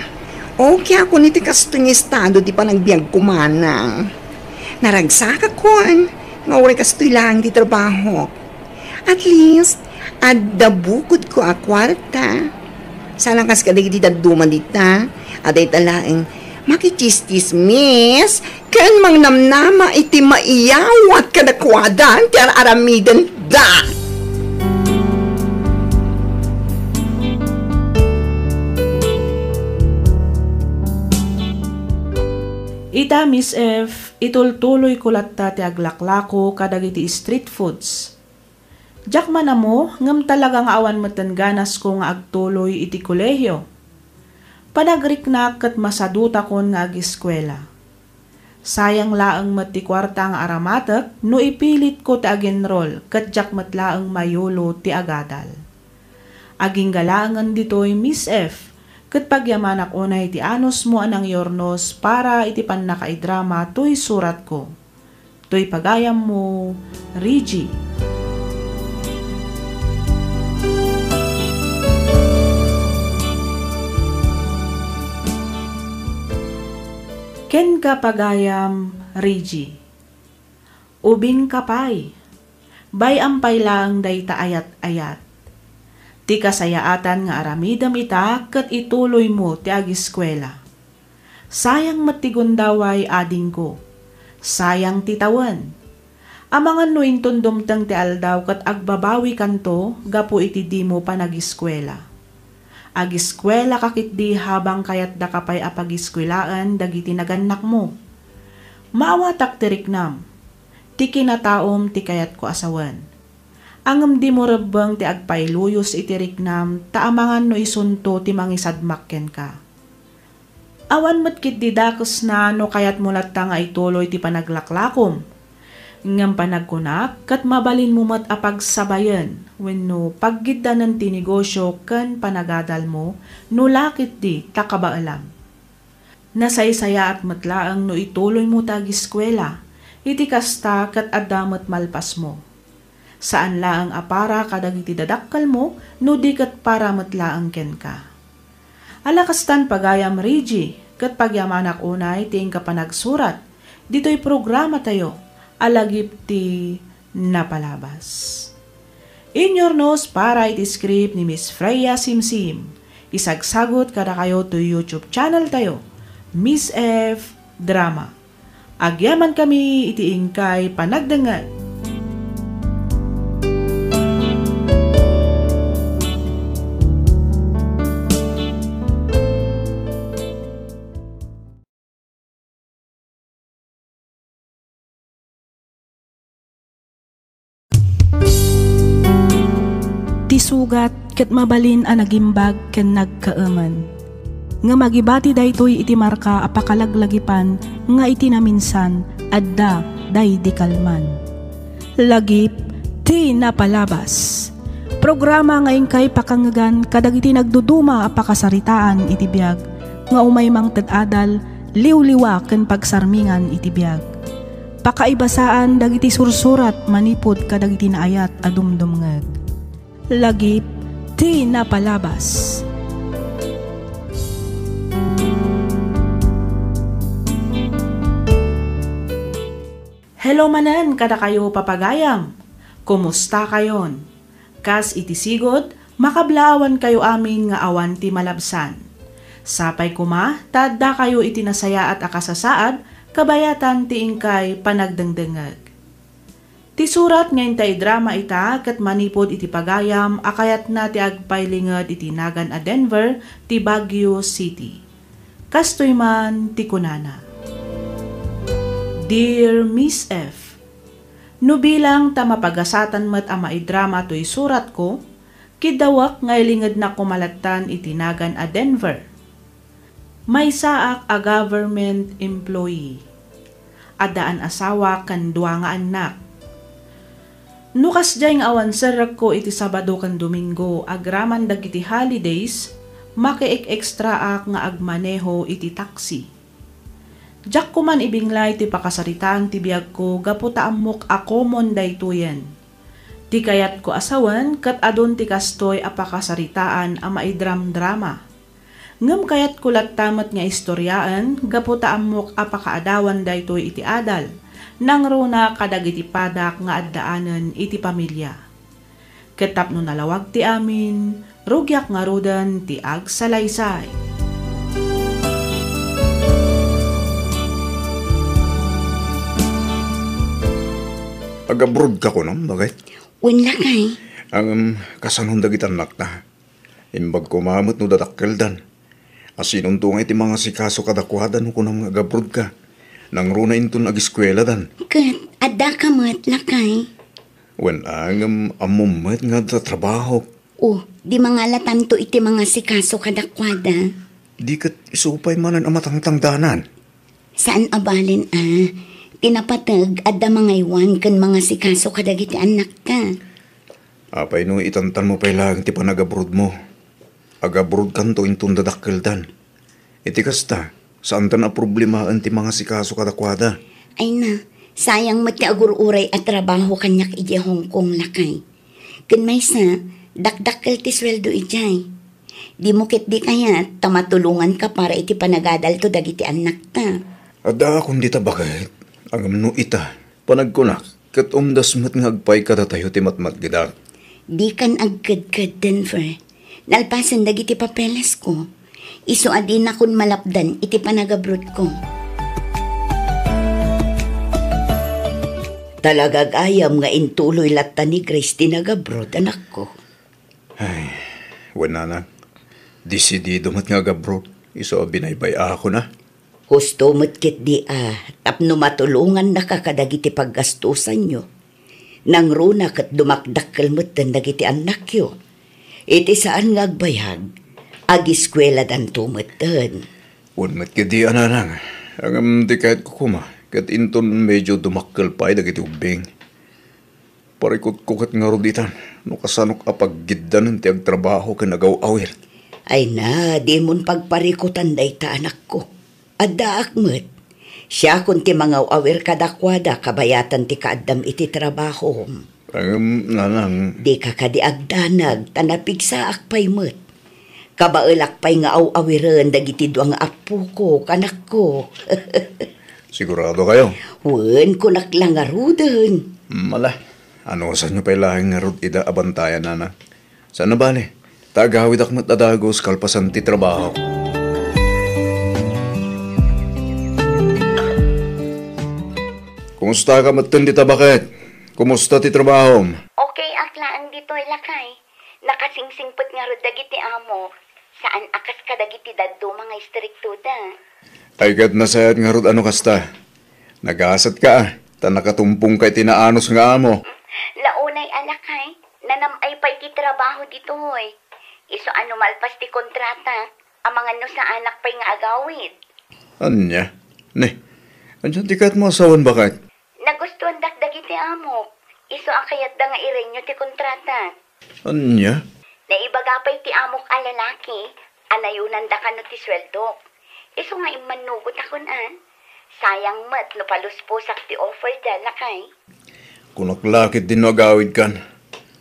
okay a kun iti kastoy nga estado ti panagbiagko, manang. Naragsakakon nga uray kastoy laeng ti trabahok. At least, adda bukodko a kuarta. Saan a kas kadagiti dadduma dita, a dayta laeng makichistismis ken mangnamnama iti maiyawat kadakuada ti ar-aramidenda. Ita, Miss F, itultuloyko latta ti aglaklako kadagiti street foods. Diak man ammo, ngem talaga nga awan metten ganasko nga agtuloy iti kolehio. Panagriknak ket masadutakon nga agiskuela. Sayang laeng met ti kuarta nga aramatek no ipilitko ti agenrol ket diak met laeng mayulo ti agadal. Agingga laengen ditoy, Miss F, ket pagyamanak unay ti anusmo a nangyurnos para iti pannakaidrama toy suratko. Toy pagayammo, Reggie. Kenka, pagayam Reggie. Ubingka pay. Bay-am pay laeng dayta ayat-ayat. Ti kasayaatan nga aramidem ita ket ituloymo ti agiskuela. Sayang met ti gundaway, adingko. Sayang ti tawen. Amangan no inton dumteng ti aldaw ket agbabawikanto gapu iti dimo panagiskuela. Agiskuelaka ketdi habang kayatdaka pay a pagiskuelaen dagiti nagannakmo. Maawatak ti riknam. Ti kinataom ti kayatko a sawen. Ngem dimo rebbeng ti agpailuyos iti riknam ta amangan no isunto ti mangisadmak kenka. Awan met ketdi dakesna no kayatmo latta nga ituloy ti panaglaklakom. Ngem panagkunak ket mabalinmo met a pagsabayen wenno paggiddanen ti negosio ken panagadalmo no la ketdi ta kabaelam. Nasaysayaat met laeng no ituloymo ti agiskuela, iti kasta ket adda met malpasmo. Saan laeng a para kadagiti dadakkelmo no di ket para met laeng kenka. Ala kastan, pagayam Reggie, ket pagyamanak unay ti inka panagsurat ditoy programatayo a Lagip ti Napalabas. Inyurnos para iti script ni Miss Freya Simsim. Isagsagut kadakayo toy YouTube channel tayo, Miss F Drama. Agyamankami iti inkay panagdengngeg. Ti sugat ket mabalin a nagimbag ken nagkaemen. Ngem agibati daytoy iti marka a pakalaglagipan nga iti naminsan, adda daydi kalman. Lagip ti Napalabas. Programa nga inkay pakangngegan kadagiti nagduduma a pakasaritaan iti biag nga umay mangted adal, liwliwa ken pagsarmingan iti biag. Pakaibasaan dagiti sursurat manipud kadagiti naayat a dumdumngeg. Lagip ti Napalabas. Hello manen kadakayo, papagayam. Kumustakayon? Kas iti sigud, makablaawankayo amin nga awan ti malabsan. Sapay koma ta addakayo iti nasayaat a kasasaad kabayatan ti inkay panagdengdengngeg. Ti surat nga inta idrama ita ket manipud iti pagayam a kayatna ti agpailinged iti nagan a Denver ti Baguio City. Kastoy man ti kunana, Dear Miss F, no bilang ta mapagasatan met a maidrama toy suratko, kiddawek nga ilingednak koma lattan iti nagan a Denver. Maysaak a government employee. Addaan asawa ken dua nga annak. No kasdiay nga awan serrekko iti Sabado ken Domingo agraman dagiti holidays, makiek-ekstraak nga agmaneho iti taksi. Diak koman ibinglay ti pakasaritaan ti biagko gapu ta ammok a common daytoyen. Ti kayatko a sawen ket adun ti kastoy a pakasaritaan a maidramdrama. Ngem kayatko latta met nga istoriaen gapu ta ammok a pakaadawan daytoy iti adal, nangruna kadagiti padak nga addaanen iti pamilia. Ket tapno nalawag ti amin, rugiak ngaruden ti agsalaysay. Agabrodka kunom, baket? Wen, lakay. Ang, um, kasanon dagiti annakta? Imbag koma met no dadakkeldan. Asinonto nga iti mangasikaso kadakuada no kunam nga agabrodka? Nangruna inton agiskueladan. Ket addaka met, lakay. Wen, ngem ammom met nga adda trabahok. O, di mangalatanto iti mangasikaso kadakuada. Di ket isu pay manen a matangtangdanan. Saan a balen a, ti napateg adda mangaywan ken mangasikaso kadagiti annakta. Apay no itantanmo pay laeng ti panagabrodmo? Agabrodkanto inton dadakkeldan. Iti kasta, saantan a problemaen ti mangasikaso kadakuada. Ay na, sayang met ti agur-uray a trabaho kaniak idiay Hong Kong, lakay. Ken maysa, dakdakkel ti sueldo idiay. Dimo ketdi kayat ta matulonganka para iti panagadalto dagiti annakta. Addaakon dita, baket. Ngem no ita, panagkunak, ket umdas met nga agpay kadatayo ti matmatgedak. Dikan agkedked, Denver. Nalpasen dagiti papelesko. Isu a dinakon malapdan iti panagabrodko. Talaga gayam nga intuloy latta ni Grace ti nagabrod, anakko. Ay, wen, nanang. Desidido met nga agabroad. Isu a binaybay-akon a. Husto met ketdi a tapno matulongannaka kadagiti paggastosanyo. Nangruna ket dumakdakkel metten dagiti annakyo. Iti saan nga agbayag, agiskueladanto metten. Wen met ketdi a, nanang. Ngem ti kayatko koma, ket inton medyo dumakkel pay dagiti ubbing. Parikutko ket ngarud itan no kasanok a paggiddanen ti agtrabaho ken agaw-awir. Ay na, dimon pagparikutan dayta, anakko. Addaak met. Siakon ti mangaw-awir kadakuada kabayatan ti kaaddam iti trabahom. Ngem, nanang. Dika kadi agdanag, ta napigsaak pay met. Kabaelak pay nga aw-awiren dagiti dua nga appoko, kanakko. Sigurado kayo? Wen, kunak la ngaruden. Mala, anusanyo pay laeng ngarud ida a bantayan, nanang? Saan a bale, ta agawidak met a dagus kalpasan ti trabaho. Kumusta ka metten dita, baket? Kumusta ti trabahom? Okay ak laeng ditoy, lakay. Nakasingsingpet ngarud dagiti amo. Saan a kas kadagiti dadduma nga istriktoda. Ay, ket nasayaat ngarud a no kasta. Nagasatka a, ta nakatumpongka iti naanus nga amo. Launay a, lakay, nanam-ay pay ti trabaho ditoy. Isu a no malpas ti kontrata, amangan no saanak pay nga agawid. Ania? Ne, ania ti kayatmo a sawen, baket? Nagustuandak dagiti amok. Isu a kayatda nga irenyo ti kontrata. Ania? Naibaga pay ti amok a lalaki a nayonanda kano ti sueldok. Isu nga immannugotakon a. Sayang met no palusposak ti offerda, lakay. Kunak la ketdi no agawidkan.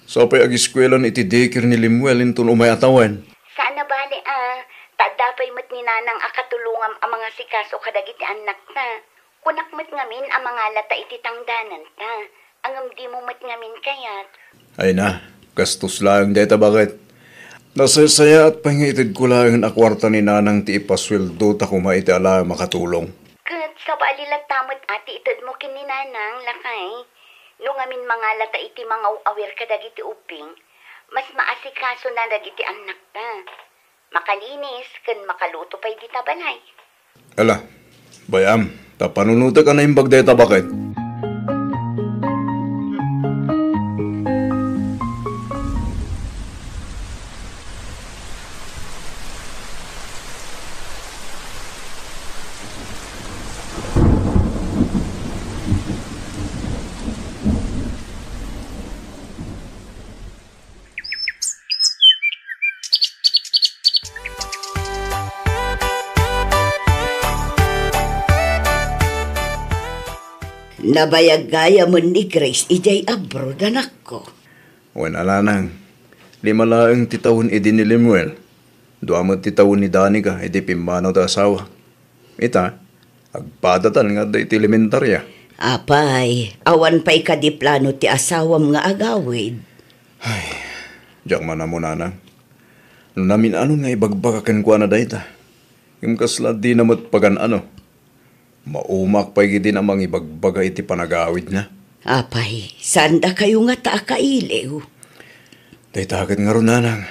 Sa pay agiskuelan iti daycare ni Lemuel inton umay a tawen. Saan a bale a, ta adda pay met ni Nanang a katulongam a mangasikaso kadagiti annakta. Kunak met ngamin a mangalata iti tangdananta, ngem dimo met ngamin kayat. Ay na, gastos laeng dayta, baket. Nasaysayaat pay nga itedko laeng a kuarta ni Nanang ti ipasueldota koma iti alaem a katulong. Ket sabali latta met a ti itedmo ken ni Nanang, lakay. No ngamin mangalata iti mangaw-awir kadagiti ubbing, mas maasikasona dagiti annakta. Makalinis ken makaluto pay dita balay. Ala, bay-am, ta panunotek a naimbag dayta, baket. Nabayag gayamen ni Grace idiay abroad, anakko. Wen a, nanang, lima laeng ti tawen idi ni Lemuel. Dua met ti tawen ni Danica idi pimmanaw ti asawa. Ita, agpadatan nga adda iti elementaria. Apay, awan pay kadi plano ti asawam nga agawid? Ay, diak man ammo, nanang. No namin-anon nga ibagbaga kenkuana dayta, ngem kasla dina met pagan-ano. Maumaak pay ketdin a mangibagbaga iti panagawidna. Apay, saan dakayo ngata a kailiw? Dayta ket ngarud, nanang.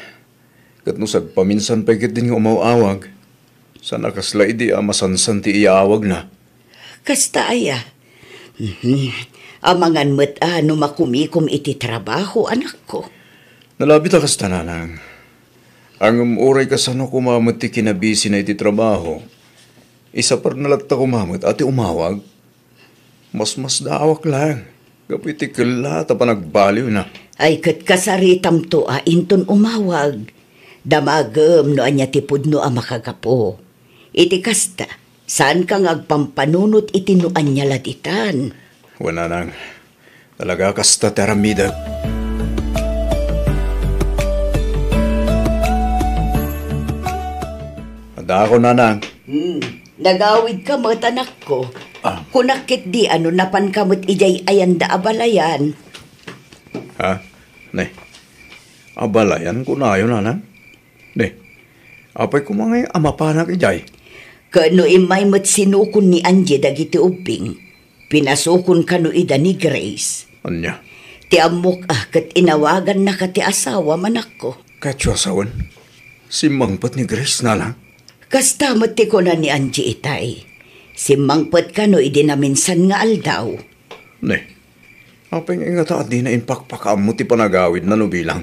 Ket no sagpaminsan pay ketdin nga umaw-awag, saan a kasla idi a masansan ti iyaawagna. Kasta aya? Mhm. Amangan met a no makumikom iti trabaho, anakko. Nalabit a kasta, nanang. Ngem uray kasano koma met ti kinabisina iti trabaho, isaperna latta koma met a ti umawag. Masmasdaawak laeng gapu iti kellaat a panagbaliwna. Ay, ket kasaritamto a inton umawag. Damagem no ania ti pudno a makagapu. Iti kasta, saanka nga agpampanunot iti no ania la ditan. Wen, nanang, talaga kasta ti aramidek. Adda ako, nanang. Hmm. Nagawidka met, anakko. Ah. Kunak ketdi a no napanka met idiay ayanda a balayan. Ha? Ne. A balayan kunayo, nanang? Ne. Apay koma ngay a mapanak idiay? Ket no immay met sinukon ni Angie dagiti ubbing, pinasukon kano ida ni Grace. Ania? Ti ammok a ket inawagannaka ti asawam, anakko. Ket asawen? Simmangpet ni Grace, nanang? Kasta met ti kuna ni Angie itay. Simmangpet kano idi naminsan nga aldaw. Ne, apay nga ingata a dina impakpakaammo ti panagawidna no bilang?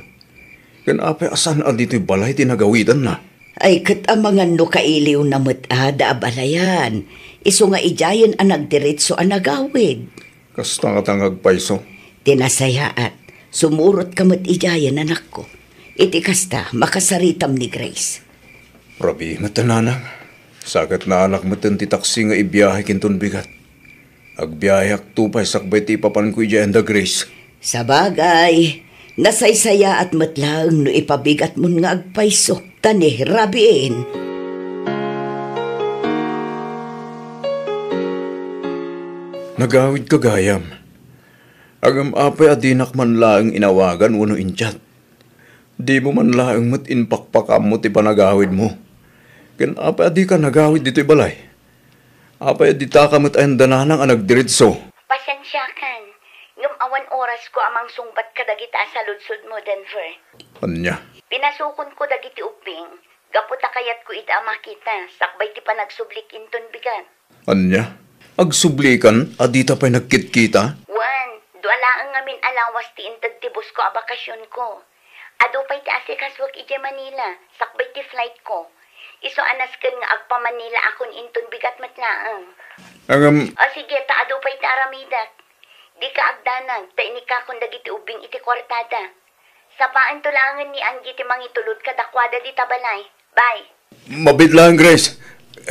Ken apay a saan a ditoy balay ti nagawidanna? Ay, ket amangan no kailiwna met a da a balayan, isu nga idiayen a nagdiretso a nagawid. Kasta ngata nga agpayso. Ti nasayaat, sumurotka met idiayen, anakko. Iti kasta, makasaritam ni Grace. Rabii met, nanang. Sa ket naanak metten ti taksi nga ibiyahe kinton bigat. Agbiyaheakto pay sakbay ti ipapanko idiay anda Grace. Sabagay, nasaysayaat met laeng no ipabigatmon nga agpayso, ta ni rabiin. Nagawidka gayam. Ngem apay a dinak man laeng inawagan wenno in-chat? Dimo man laeng met impakpakaammo ti panagawidmo. Ken apay a dika nagawid ditoy balay? Apay a ditaka met ayanda nanang a nagdiretso? Pasensiakan, ngem awan orasko a mangsungbat kadagita a saludsodmo, Denver. Ania? Pinasukonko dagiti ubbing, gapu ta kayatko ida a makita sakbay ti panagsublik inton bigat. Ania? Agsublikan a dita pay nagkitkita? Wen, dua laeng ngamin a lawas ti inted ti busko a bakasionko. Adu pay ti asikasuek idiay Manila, sakbay ti flightko. Isu a nasken nga agpa-Manila akon inton bigat met laeng. Ngem, O sige, ta adu pay ti aramidek. Dika agdanag, ta inikakon dagiti ubbing iti kuartada. Sapaento laengen ni Angie ti mangitulod kadakuada dita balay. Bye. Mabiit laeng, Grace.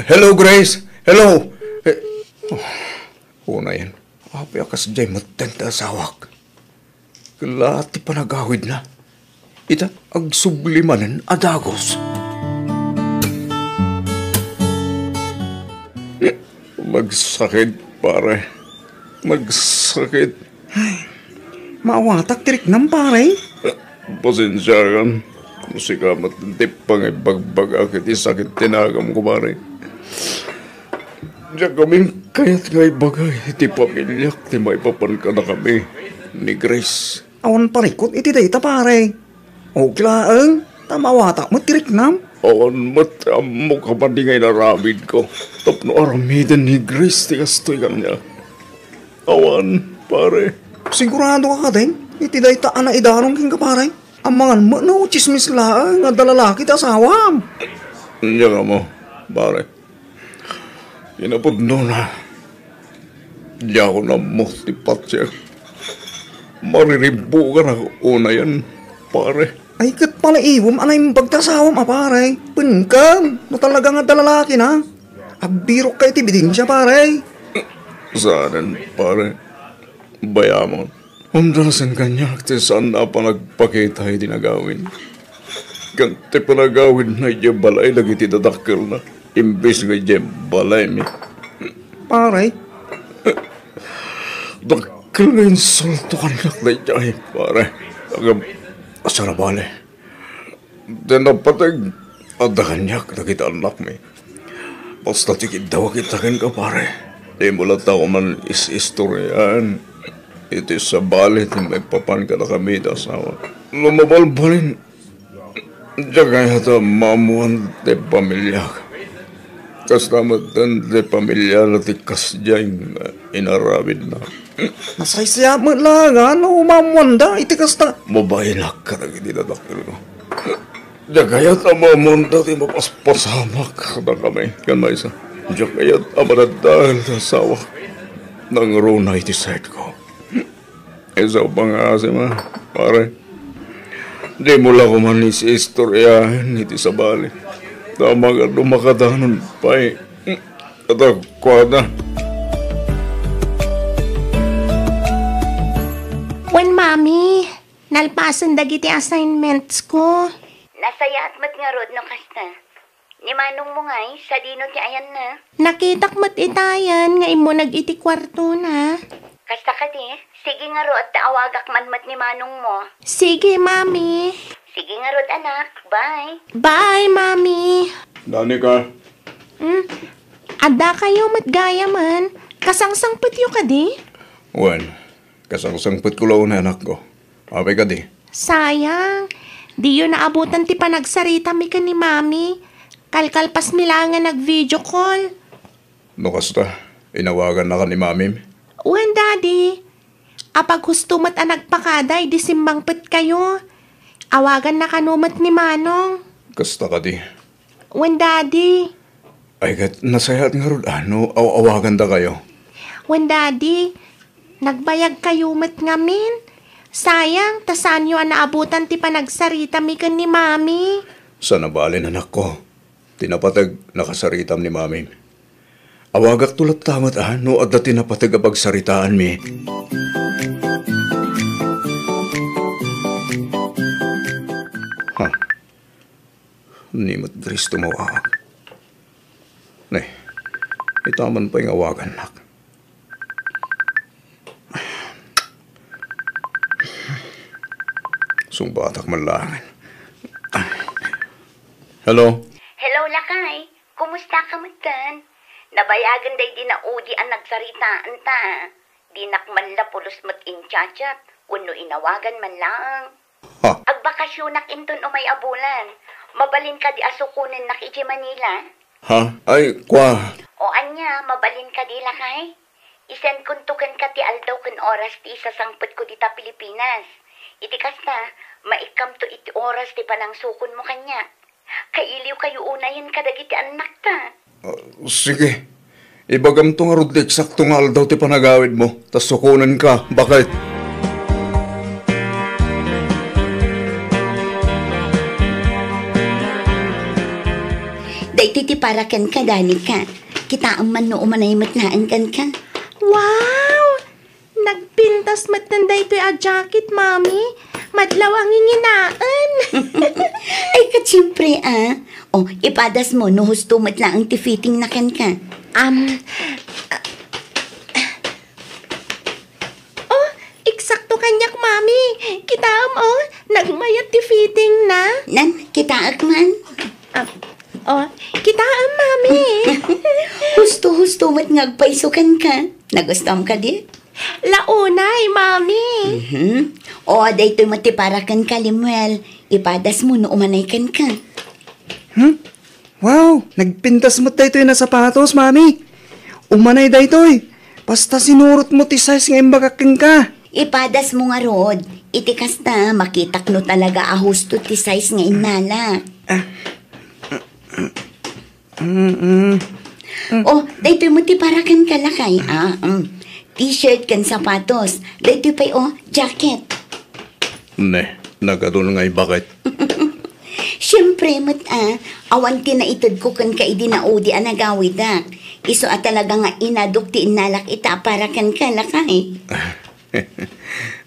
Hello, Grace. Hello. Eh, oh, unayen. Apay a kasdiay metten ti asawak? Kella ti panagawidna. Ita, agsubli manen a dagus. Magsakit, pare. Magsakit. Ay, maawatak ti riknam, pare. Pasensiakan. Sika met ti pangibagbaga iti sakit ti nagamko, pare. Diak ngamin kayat nga ibaga iti pamiliak ti maipapan kadakami ni Grace. Awan parikut iti dayta, pare. Okay laeng, ta maawatak met ti riknam. Awan met ammok a madi nga inaramidko tapno aramiden ni Grace ti kastoy kaniak. Awan, pare. Sigurado ka kadin iti dayta a naidaron kenka, pare? Amangan met no tsismis laeng nga adda lalaki ti asawam. Ania kamo, pare? Kinapudnona, diakon ammo ti patiek. Mariribbukanak unayen, pare. Ay, ket palaibem a naimbag ti asawam a, pare. Penken, no talaga nga adda lalakina. Agbirokka iti bidensia, pare. Saanen, pare. Bayamon. Umdasen kaniak ti saan a panagpakita iti nagawid. Ken ti panagawidna idiay balay dagiti dadakkelna, imbes nga idiay balaymi. Pare? Dakkel nga insulto kaniak daydiay, pare. Agam, asarabali. Ti napateg, adda kaniak dagiti annakmi. Basta ti kiddawak ita kenka, pare. Dimo latta koma is-istoriaan iti sabali ti maipapan kadakami iti asawa. No mabalbalin, diak kayat a maammoan ti pamiliak. Kasta metten ti pamiliana ti kasdiay nga inaramidna. Nasaysayaat met laeng no maammoanda iti kasta. Mabainak kadagiti dadakkelko. Diak kayat a maammoanda ti mapaspasamak kadakami. Ken maysa, diak kayat a madadael ti asawak. Nangruna iti side ko. Isu pay nga asima, pare. Dimo la koma is-istoriaan iti sabali. Ta mangano makadanon pay kadakuada. Wen, Mami, nalpasen dagiti assignments ko. Nasayaat met ngarud no kasta. Ni manongmo ngay, sadino ti ayanna? Nakitak met itayen nga immuneg iti kuartona. Kasta kadi? Sige ngarud, ta awagak man met ni manongmo. Sige, Mami. Sige ngarud, anak. Bye. Bye, Mami. Danica. Hmm? Adda kayo met gayamen. Kasangsangpetyo kadi? Wen, kasangsangpetko la unay, anakko. Apay kadi? Sayang. Diyo naabutan ti panagsaritami ken ni Mami. Kalkalpasmi laeng nga nag-video call. No kasta, inawagannaka ni Mamim? Wen, Daddy. Apaghusto met a nagpakada idi simmangpetkayo. Awaganna kano met ni Manong. Kasta kadi? Wen, Daddy. Ay, ket nasayaat ngarud a no aw-awagandakayo. Wen, Daddy, nagbayagkayo met ngamin. Sayang, ta saanyo a naabutan ti panagsaritami ken ni Mami. Saan a bale, anakko. Ti napateg, nakasaritam ni Mami. Awagakto latta met a no adda ti napateg a pagsaritaanmi. Ha? Ni met Cristo mawawag. Ne, ita man pay nga awagannak. Sungbatak man laengen. Hello? Hello, lakay. Kumusta ka metten? Nabayagen daydi naudi a nagsaritaanta. Dinak man la pulos met in-chat-chat wenno inawagan man laeng. Ha? Agbakasyonak inton umay a bulan. Mabalin kadi a sukonennak idiay Manila? Ha? Ay, kua. O ania, mabalin kadi, lakay? I-send konto kenka ti aldaw ken oras ti isasangpetko dita Pilipinas. Iti kasta, maikkamto iti oras ti panangsukonmo kaniak. Kailiwkayo unayen kadagiti annakta. Ah, sige. Ibagamto ngarud ti eksakto nga aldaw ti panagawidmo, ta sukonenka, baket. Daytoy ti para kenka, Danica. Kitaem man no umanay met laeng kenka. Wow! Nagpintas metten daytoy a jacket, Mami. Madlaw a nginginaen. Ay, ket siempre, a. O, ipadasmo no husto met laeng ti fittingna kenka. Am, o, eksakto kaniak, Mami. Kitaem, o, nagmayat ti fittingna. Nan, kitaek man. Am, o, kitaem, Mami. Husto-husto met nga agpayso kenka. Nagustuam kadi? La unay, Mami. Mhm. O, daytoy met ti para kenka, Lemuel. Ipadasmo no umanay kenka. Hmm? Wow, nagpintas met daytoy a sapatos, Mami. Umanay daytoy. Basta sinurotmo ti size nga imbagak kenka. Ipadasmo ngarud. Iti kasta, makitak no talaga a husto ti size nga innalak. Ah. Mm-mm. O, daytoy met ti para kenka, lakay. Ah, mm. T-shirt ken sapatos. Daytoy pay, o, jacket. Ne, nagadun nga ibaket. Siempre met, a, awan ti naitedko kenka idi naudi a nagawidak. Isu a talaga nga inadok ti innalak ita a para kenka, lakay.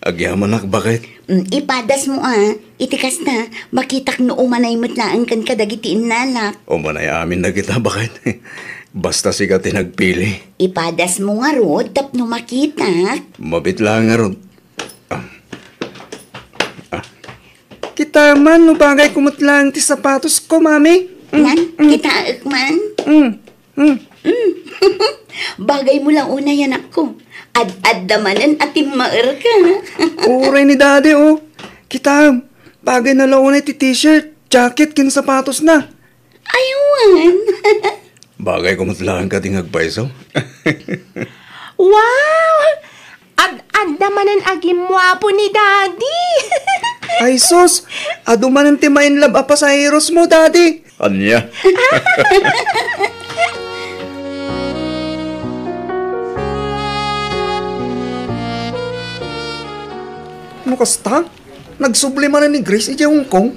Agyamanak, baket. Mm, ipadasmo, a. Iti kasta, makitak no umanay met laeng kenka dagiti innalak. Umanay amin dagita, baket. Basta sika ti nagpili. Ipadasmo ngarud tapno makitak. Mabiit laeng ngarud. Ah. Ah. Kita man no bagay ko met laeng ti sapatos ko, mami. Mm, Nan, mm. Kitaek man. Mm, mm. Mm. Bagay mo lang unay, anakko. Ad-adda manen a timmaerka. Uray ni Daddy, oh. Kita, bagay na la unay ti t-shirt, jacket, ken sapatos na. Ay, wen. Bagay ko met laeng kadi nga agpayso. Wow! Ad-adda manen a gimmuapo ni Daddy! Ay sus! Adu manen ti ma-in love a pasaheros mo, Daddy! Ania? No kasta, nagsubli manen ni Grace idiay Hong Kong.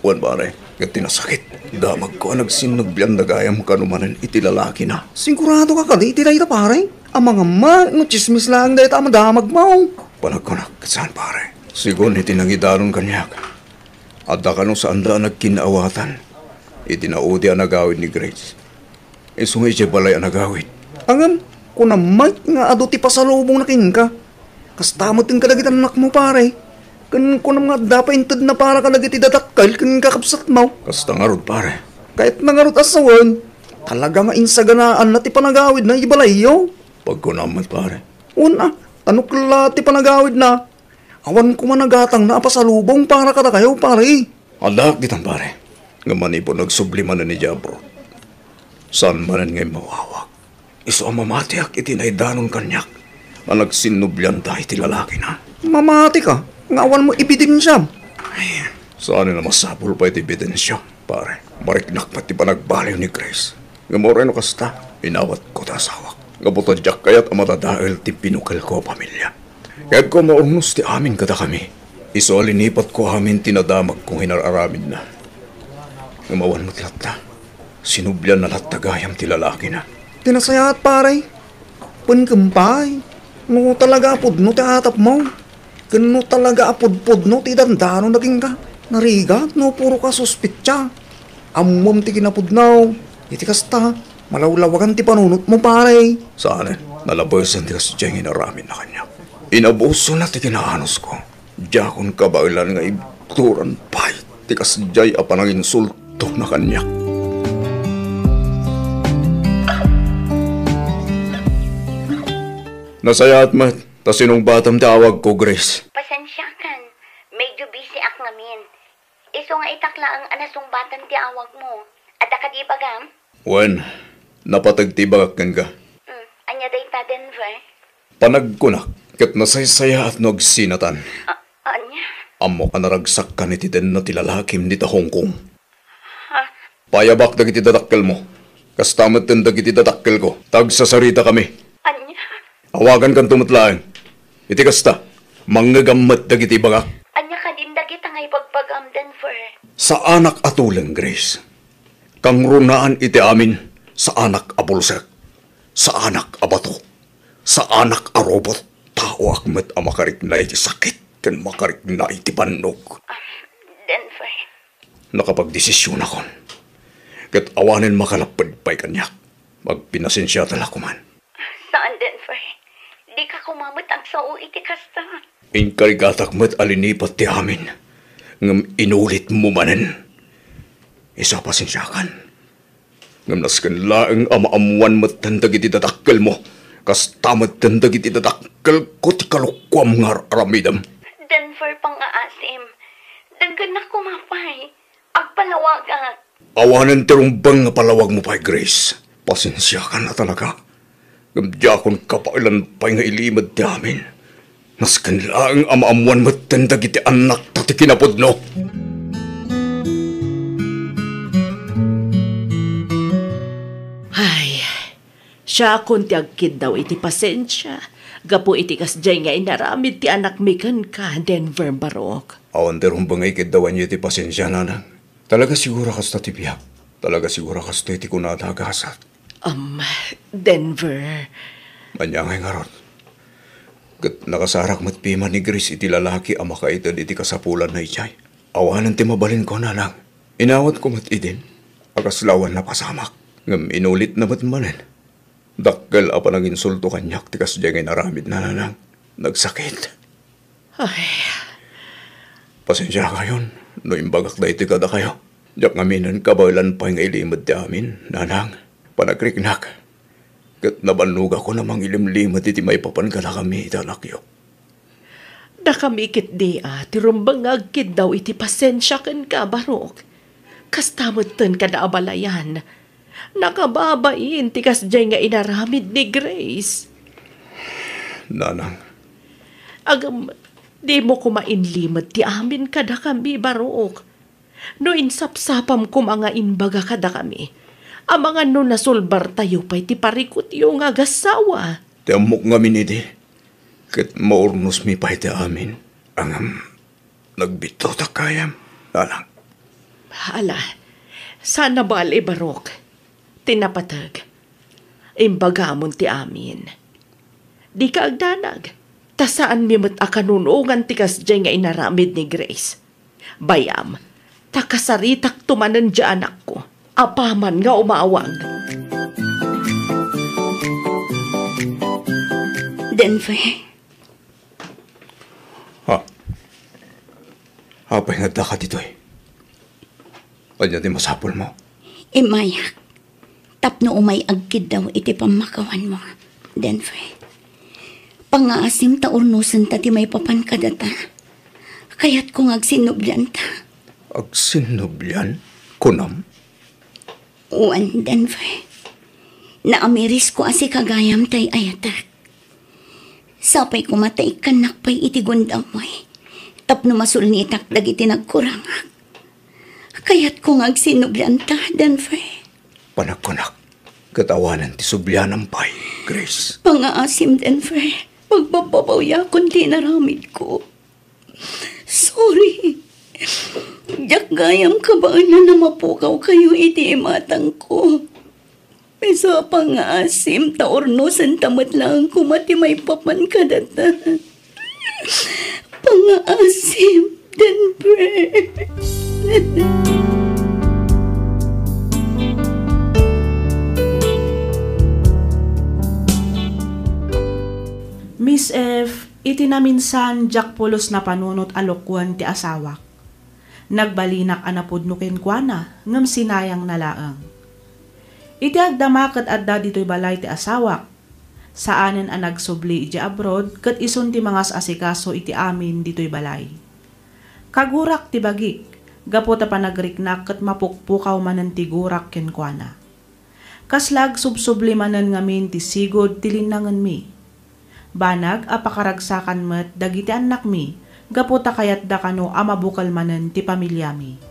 Wen, pare, ket ti nasakit, damagko a nagsinnublian da gayam kano manen iti lalakina. Siguradoka kadi iti dayta, pare? Amangan met no tsismis laeng dayta a madamagmo. Panagkunak, ket saan, pare? Sigun iti nangidanon kaniak, adda kano saanda a nagkinnaawatan iti naudi a nagawid ni Grace. Isu nga idiay balay a nagawid. Ngem, kunam met nga adu ti pasalubongna kenka. Kasta met ken kadagiti annakmo, pare. Ken kunam nga adda pay intedna para kadagiti dadakkel ken kakabsatmo. Kasta ngarud, pare. Kayatna ngarud a sawen, talaga nga insaganaanna ti panagawidna idiay balayyo. Pagkunam met, pare. Wen a, ta no ket la ti panagawidna, awan koma nagatangna a pasalubong para kadakayo, pare. Addaak ditan, pare, nga manipud nagsubli manen idiay abroad, saan manen nga immawawak. Isu a mamatiak iti naidanon kaniak a nagsinnublianda iti lalakina. Mamatika nga awan mo ebidensiam? Ay, saan a masapul pay ti ebidensia, pare. Mariknak met ti panagbaliw ni Grace. Ngem uray no kasta, inawatko ti asawak. Gapu ta diak kayat a madadael ti binukelko a pamilia. Kayatko a maurnos ti amin kadakami. Isu a linipatko amin ti nadamagko nga inar-aramidna. Ngem awan met latta. Sinublianna latta gayam ti lalakina. Ti nasayaat, pare. Wen ken pay, no talaga a pudno ti atapmo, ken no talaga a pudpudno ti idandanonna kenka, narigat no puro ka suspetsa. Ammom ti kinapudno. Iti kasta, malawlawagan ti panunotmo, pare. Saanen, nalabesen ti kasdiay nga inaramidna kaniak. Inabusona ti kinaanusko. Diakon kabaelan nga ibturan pay ti kasdiay a pananginsultona kaniak. Nasayaat met ta sinungbatam ti awagko, Grace. Pasensiakan, medyo busy ak ngamin. Isu nga itak laeng a nasungbatan ti awagmo. Adda kadi ibagam? Wen, napateg ti ibagak kenka. Mm, ania dayta, Denver? Panagkunak, ket nasaysayaat no agsinatan. A-, ania? Ammok a naragsakkan iti denna ti lalakim dita Hong Kong. Ha? Payabak dagiti dadakkelmo. Kasta metten dagiti dadakkelko. Ta agsasaritakami. Ania? Awagankanto met laeng. Iti kasta, mangngegam met dagiti ibagak. Ania kadin dagita nga ibagbagam, Denver? Saanak a tuleng, Grace. Kangrunaan iti amin, saanak a bulsek, saanak a bato, saanak a robot. Taoak met a makarikna iti sakit ken makarikna iti bannog. Ah, Denver. Nakapagdesisionakon. Ket awanen makalapped pay kaniak. Agpinasensiata la koman. Saan, Denver. Dika koma met agsao iti kasta. Inkarigatak met a linipat ti amin, ngem inulitmo manen. Isu a pasensiakan. Ngem nasken laeng a maammoan metten dagiti dadakkelmo, kasta metten dagiti dadakkelko ti kalokuam nga ar-aramidem. Denver, pangngaasim. Denggennak koma pay. Agpalawagak. Awanen ti rumbeng nga palawagmo pay, Grace. Pasensiakan a talaga. Ngem diakon kabaelan pay nga ilimed ti amin. Nasken laeng a maammoan metten dagiti annakta ti kinapudno. Ay, siakon ti agkiddaw iti pasensia gapu iti kasdiay nga inaramid ti anakmi kenka, Denver Barok. Awan ti rumbeng nga ikiddawanyo iti pasensia, nanang. Talaga siguro kasta ti biag. Talaga siguro kastoy ti kunada a gasat. Um, Denver. Ania ngay ngarud? Ket nakasarak met piman ni Grace iti lalaki a makaited iti kasapulanna idiay. Awanen ti mabalinko, nanang. Inawatko met idin a kasla awan napasamak. Ngem inulitna met manen. Dakkel a panaginsulto kaniak ti kasdiay nga inaramidna, nanang. Nagsakit. Ay. Pasensiakayon no imbagak daytoy kadakayo. Diak ngamin kabaelan pay nga ilimed ti amin, nanang. Panagriknak. Ket nabannogakon a mangilimlimed iti maipapan kadakami iti anakyo. Dakami ketdi a ti rumbeng nga agkiddaw iti pasensia kenka, Barok. Kasta metten kada abalayan. Nakababain ti kasdiay nga inaramid ni Grace. Nanang. Agam, dimo koma inlimed ti amin kadakami, Barok. No insapsapam koma nga imbaga kadakami, amangan no nasulbartayo pay ti parikutyo nga agassawa. Ti ammok ngamin idi, ket maurnosmi pay ti amin. Ngem, nagbittotak gayam, nanang. Ala, saan a bale, Barok. Ti napateg, imbagamon ti amin. Dika agdanag, ta saanmi met a kanunongan ti kasdiay nga inaramid ni Grace. Bay-am, ta kasaritakto manen diay anakko, apaman nga umawag. Denver. Ha? Apay nga addaka ditoy? Ania ti masapulmo? Immayak. Tapno umay agkiddaw iti pammakawanmo, Denver. Pangngaasim ta urnosenta ti maipapan kadata. Kayatko nga agsinnublianta. Agsinnublian? Kunam? Wen, Denver. Naamirisko a sika gayam ti ay-ayatek. Sapay koma ta ikkannak pay iti gundaway tapno masulnitak dagiti nagkurangak. Kayatko nga agsinnublianta, Denver. Panagkunak, ket awanen ti sublianam pay, Grace. Pangngaasim, Denver. Pagbabbabawiakon ti inaramidko. Sorry. Diak gayam kabaelan a mapukawkayo iti imatangko. Pangngaasim ta urnosenta met laeng koma ti maipapan kadata. Pangngaasim, Denver. Miss F, iti naminsan, diak pulos napanunot a lokoen ti asawak. Nagbalinak a napudno kenkuana, ngem sinayangna laeng. Iti agdama ket adda ditoy balay ti asawak. Saanen a nagsubli idiay abroad ket isun ti mangas-asikaso iti amin ditoy balay. Kagurak ti bagik, gapu ta panagriknak ket mapukpukaw manen ti gurak kenkuana. Kasla agsubsubli manen ngamin ti sigud ti linnangenmi. Banag a pakaragsakan met dagiti annakmi gapu ta kayatda kano a mabukel manen ti pamiliami.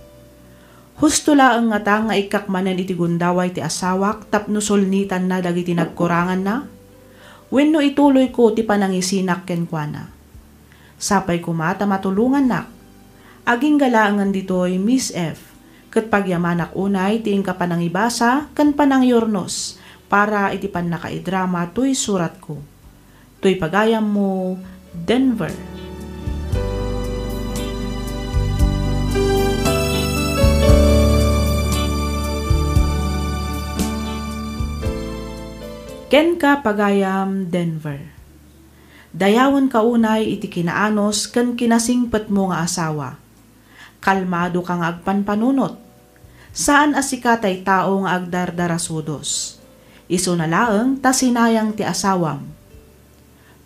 Husto laeng ngata nga ikkak manen iti gundaway ti asawak tapno sulnitanna dagiti nagkuranganna? Wenno ituloyko ti panangisinak kenkuana? Sapay koma ta matulongannak. Agingga laengen ditoy, Miss F, ket pagyamanak unay ti inka panangibasa ken panangiurnos para iti pannakaidrama toy suratko. Toy pagayammo, Denver. Kenka, pagayam Denver. Dayawenka unay iti kinaanus ken kinasingpetmo nga asawa. Kalmadoka nga agpanpanunot. Saan a sika tay tao nga agdardarasudos. Isuna laeng ta sinayang ti asawam.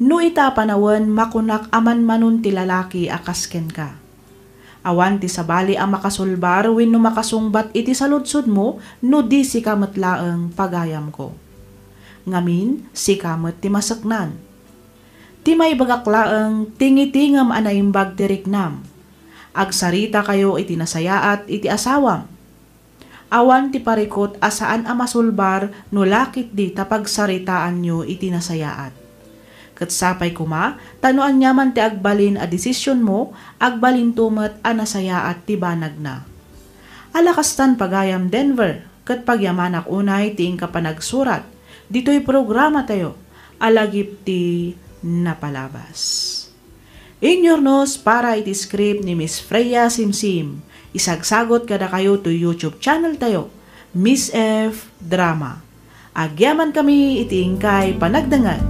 No ita a panawen, makunak a manmanon ti lalaki a kas kenka. Awan ti sabali a makasulbar wenno makasungbat iti saludsodmo no di sika met laeng, pagayamko. Ngamin, sika met ti maseknan. Ti maibagak laeng, tingitingem a naimbag ti riknam. Agsaritakayo iti nasayaat iti asawam. Awan ti parikut a saan a masulbar no la ketdi ta pagsaritaanyo iti nasayaat. Ket sapay koma ta no aniaman ti agbalin a desisionmo, agbalinto met a nasayaat ti banagna. Ala kastan, pagayam Denver, ket pagyamanak unay ti inka panagsurat ditoy programatayo a lagip ti napalabas. Inyurnos para iti script ni Miss Freya Simsim. Isagsagot kadakayo to YouTube channel tayo, Miss F Drama. Agyaman kami iti inkay panagdengngeg.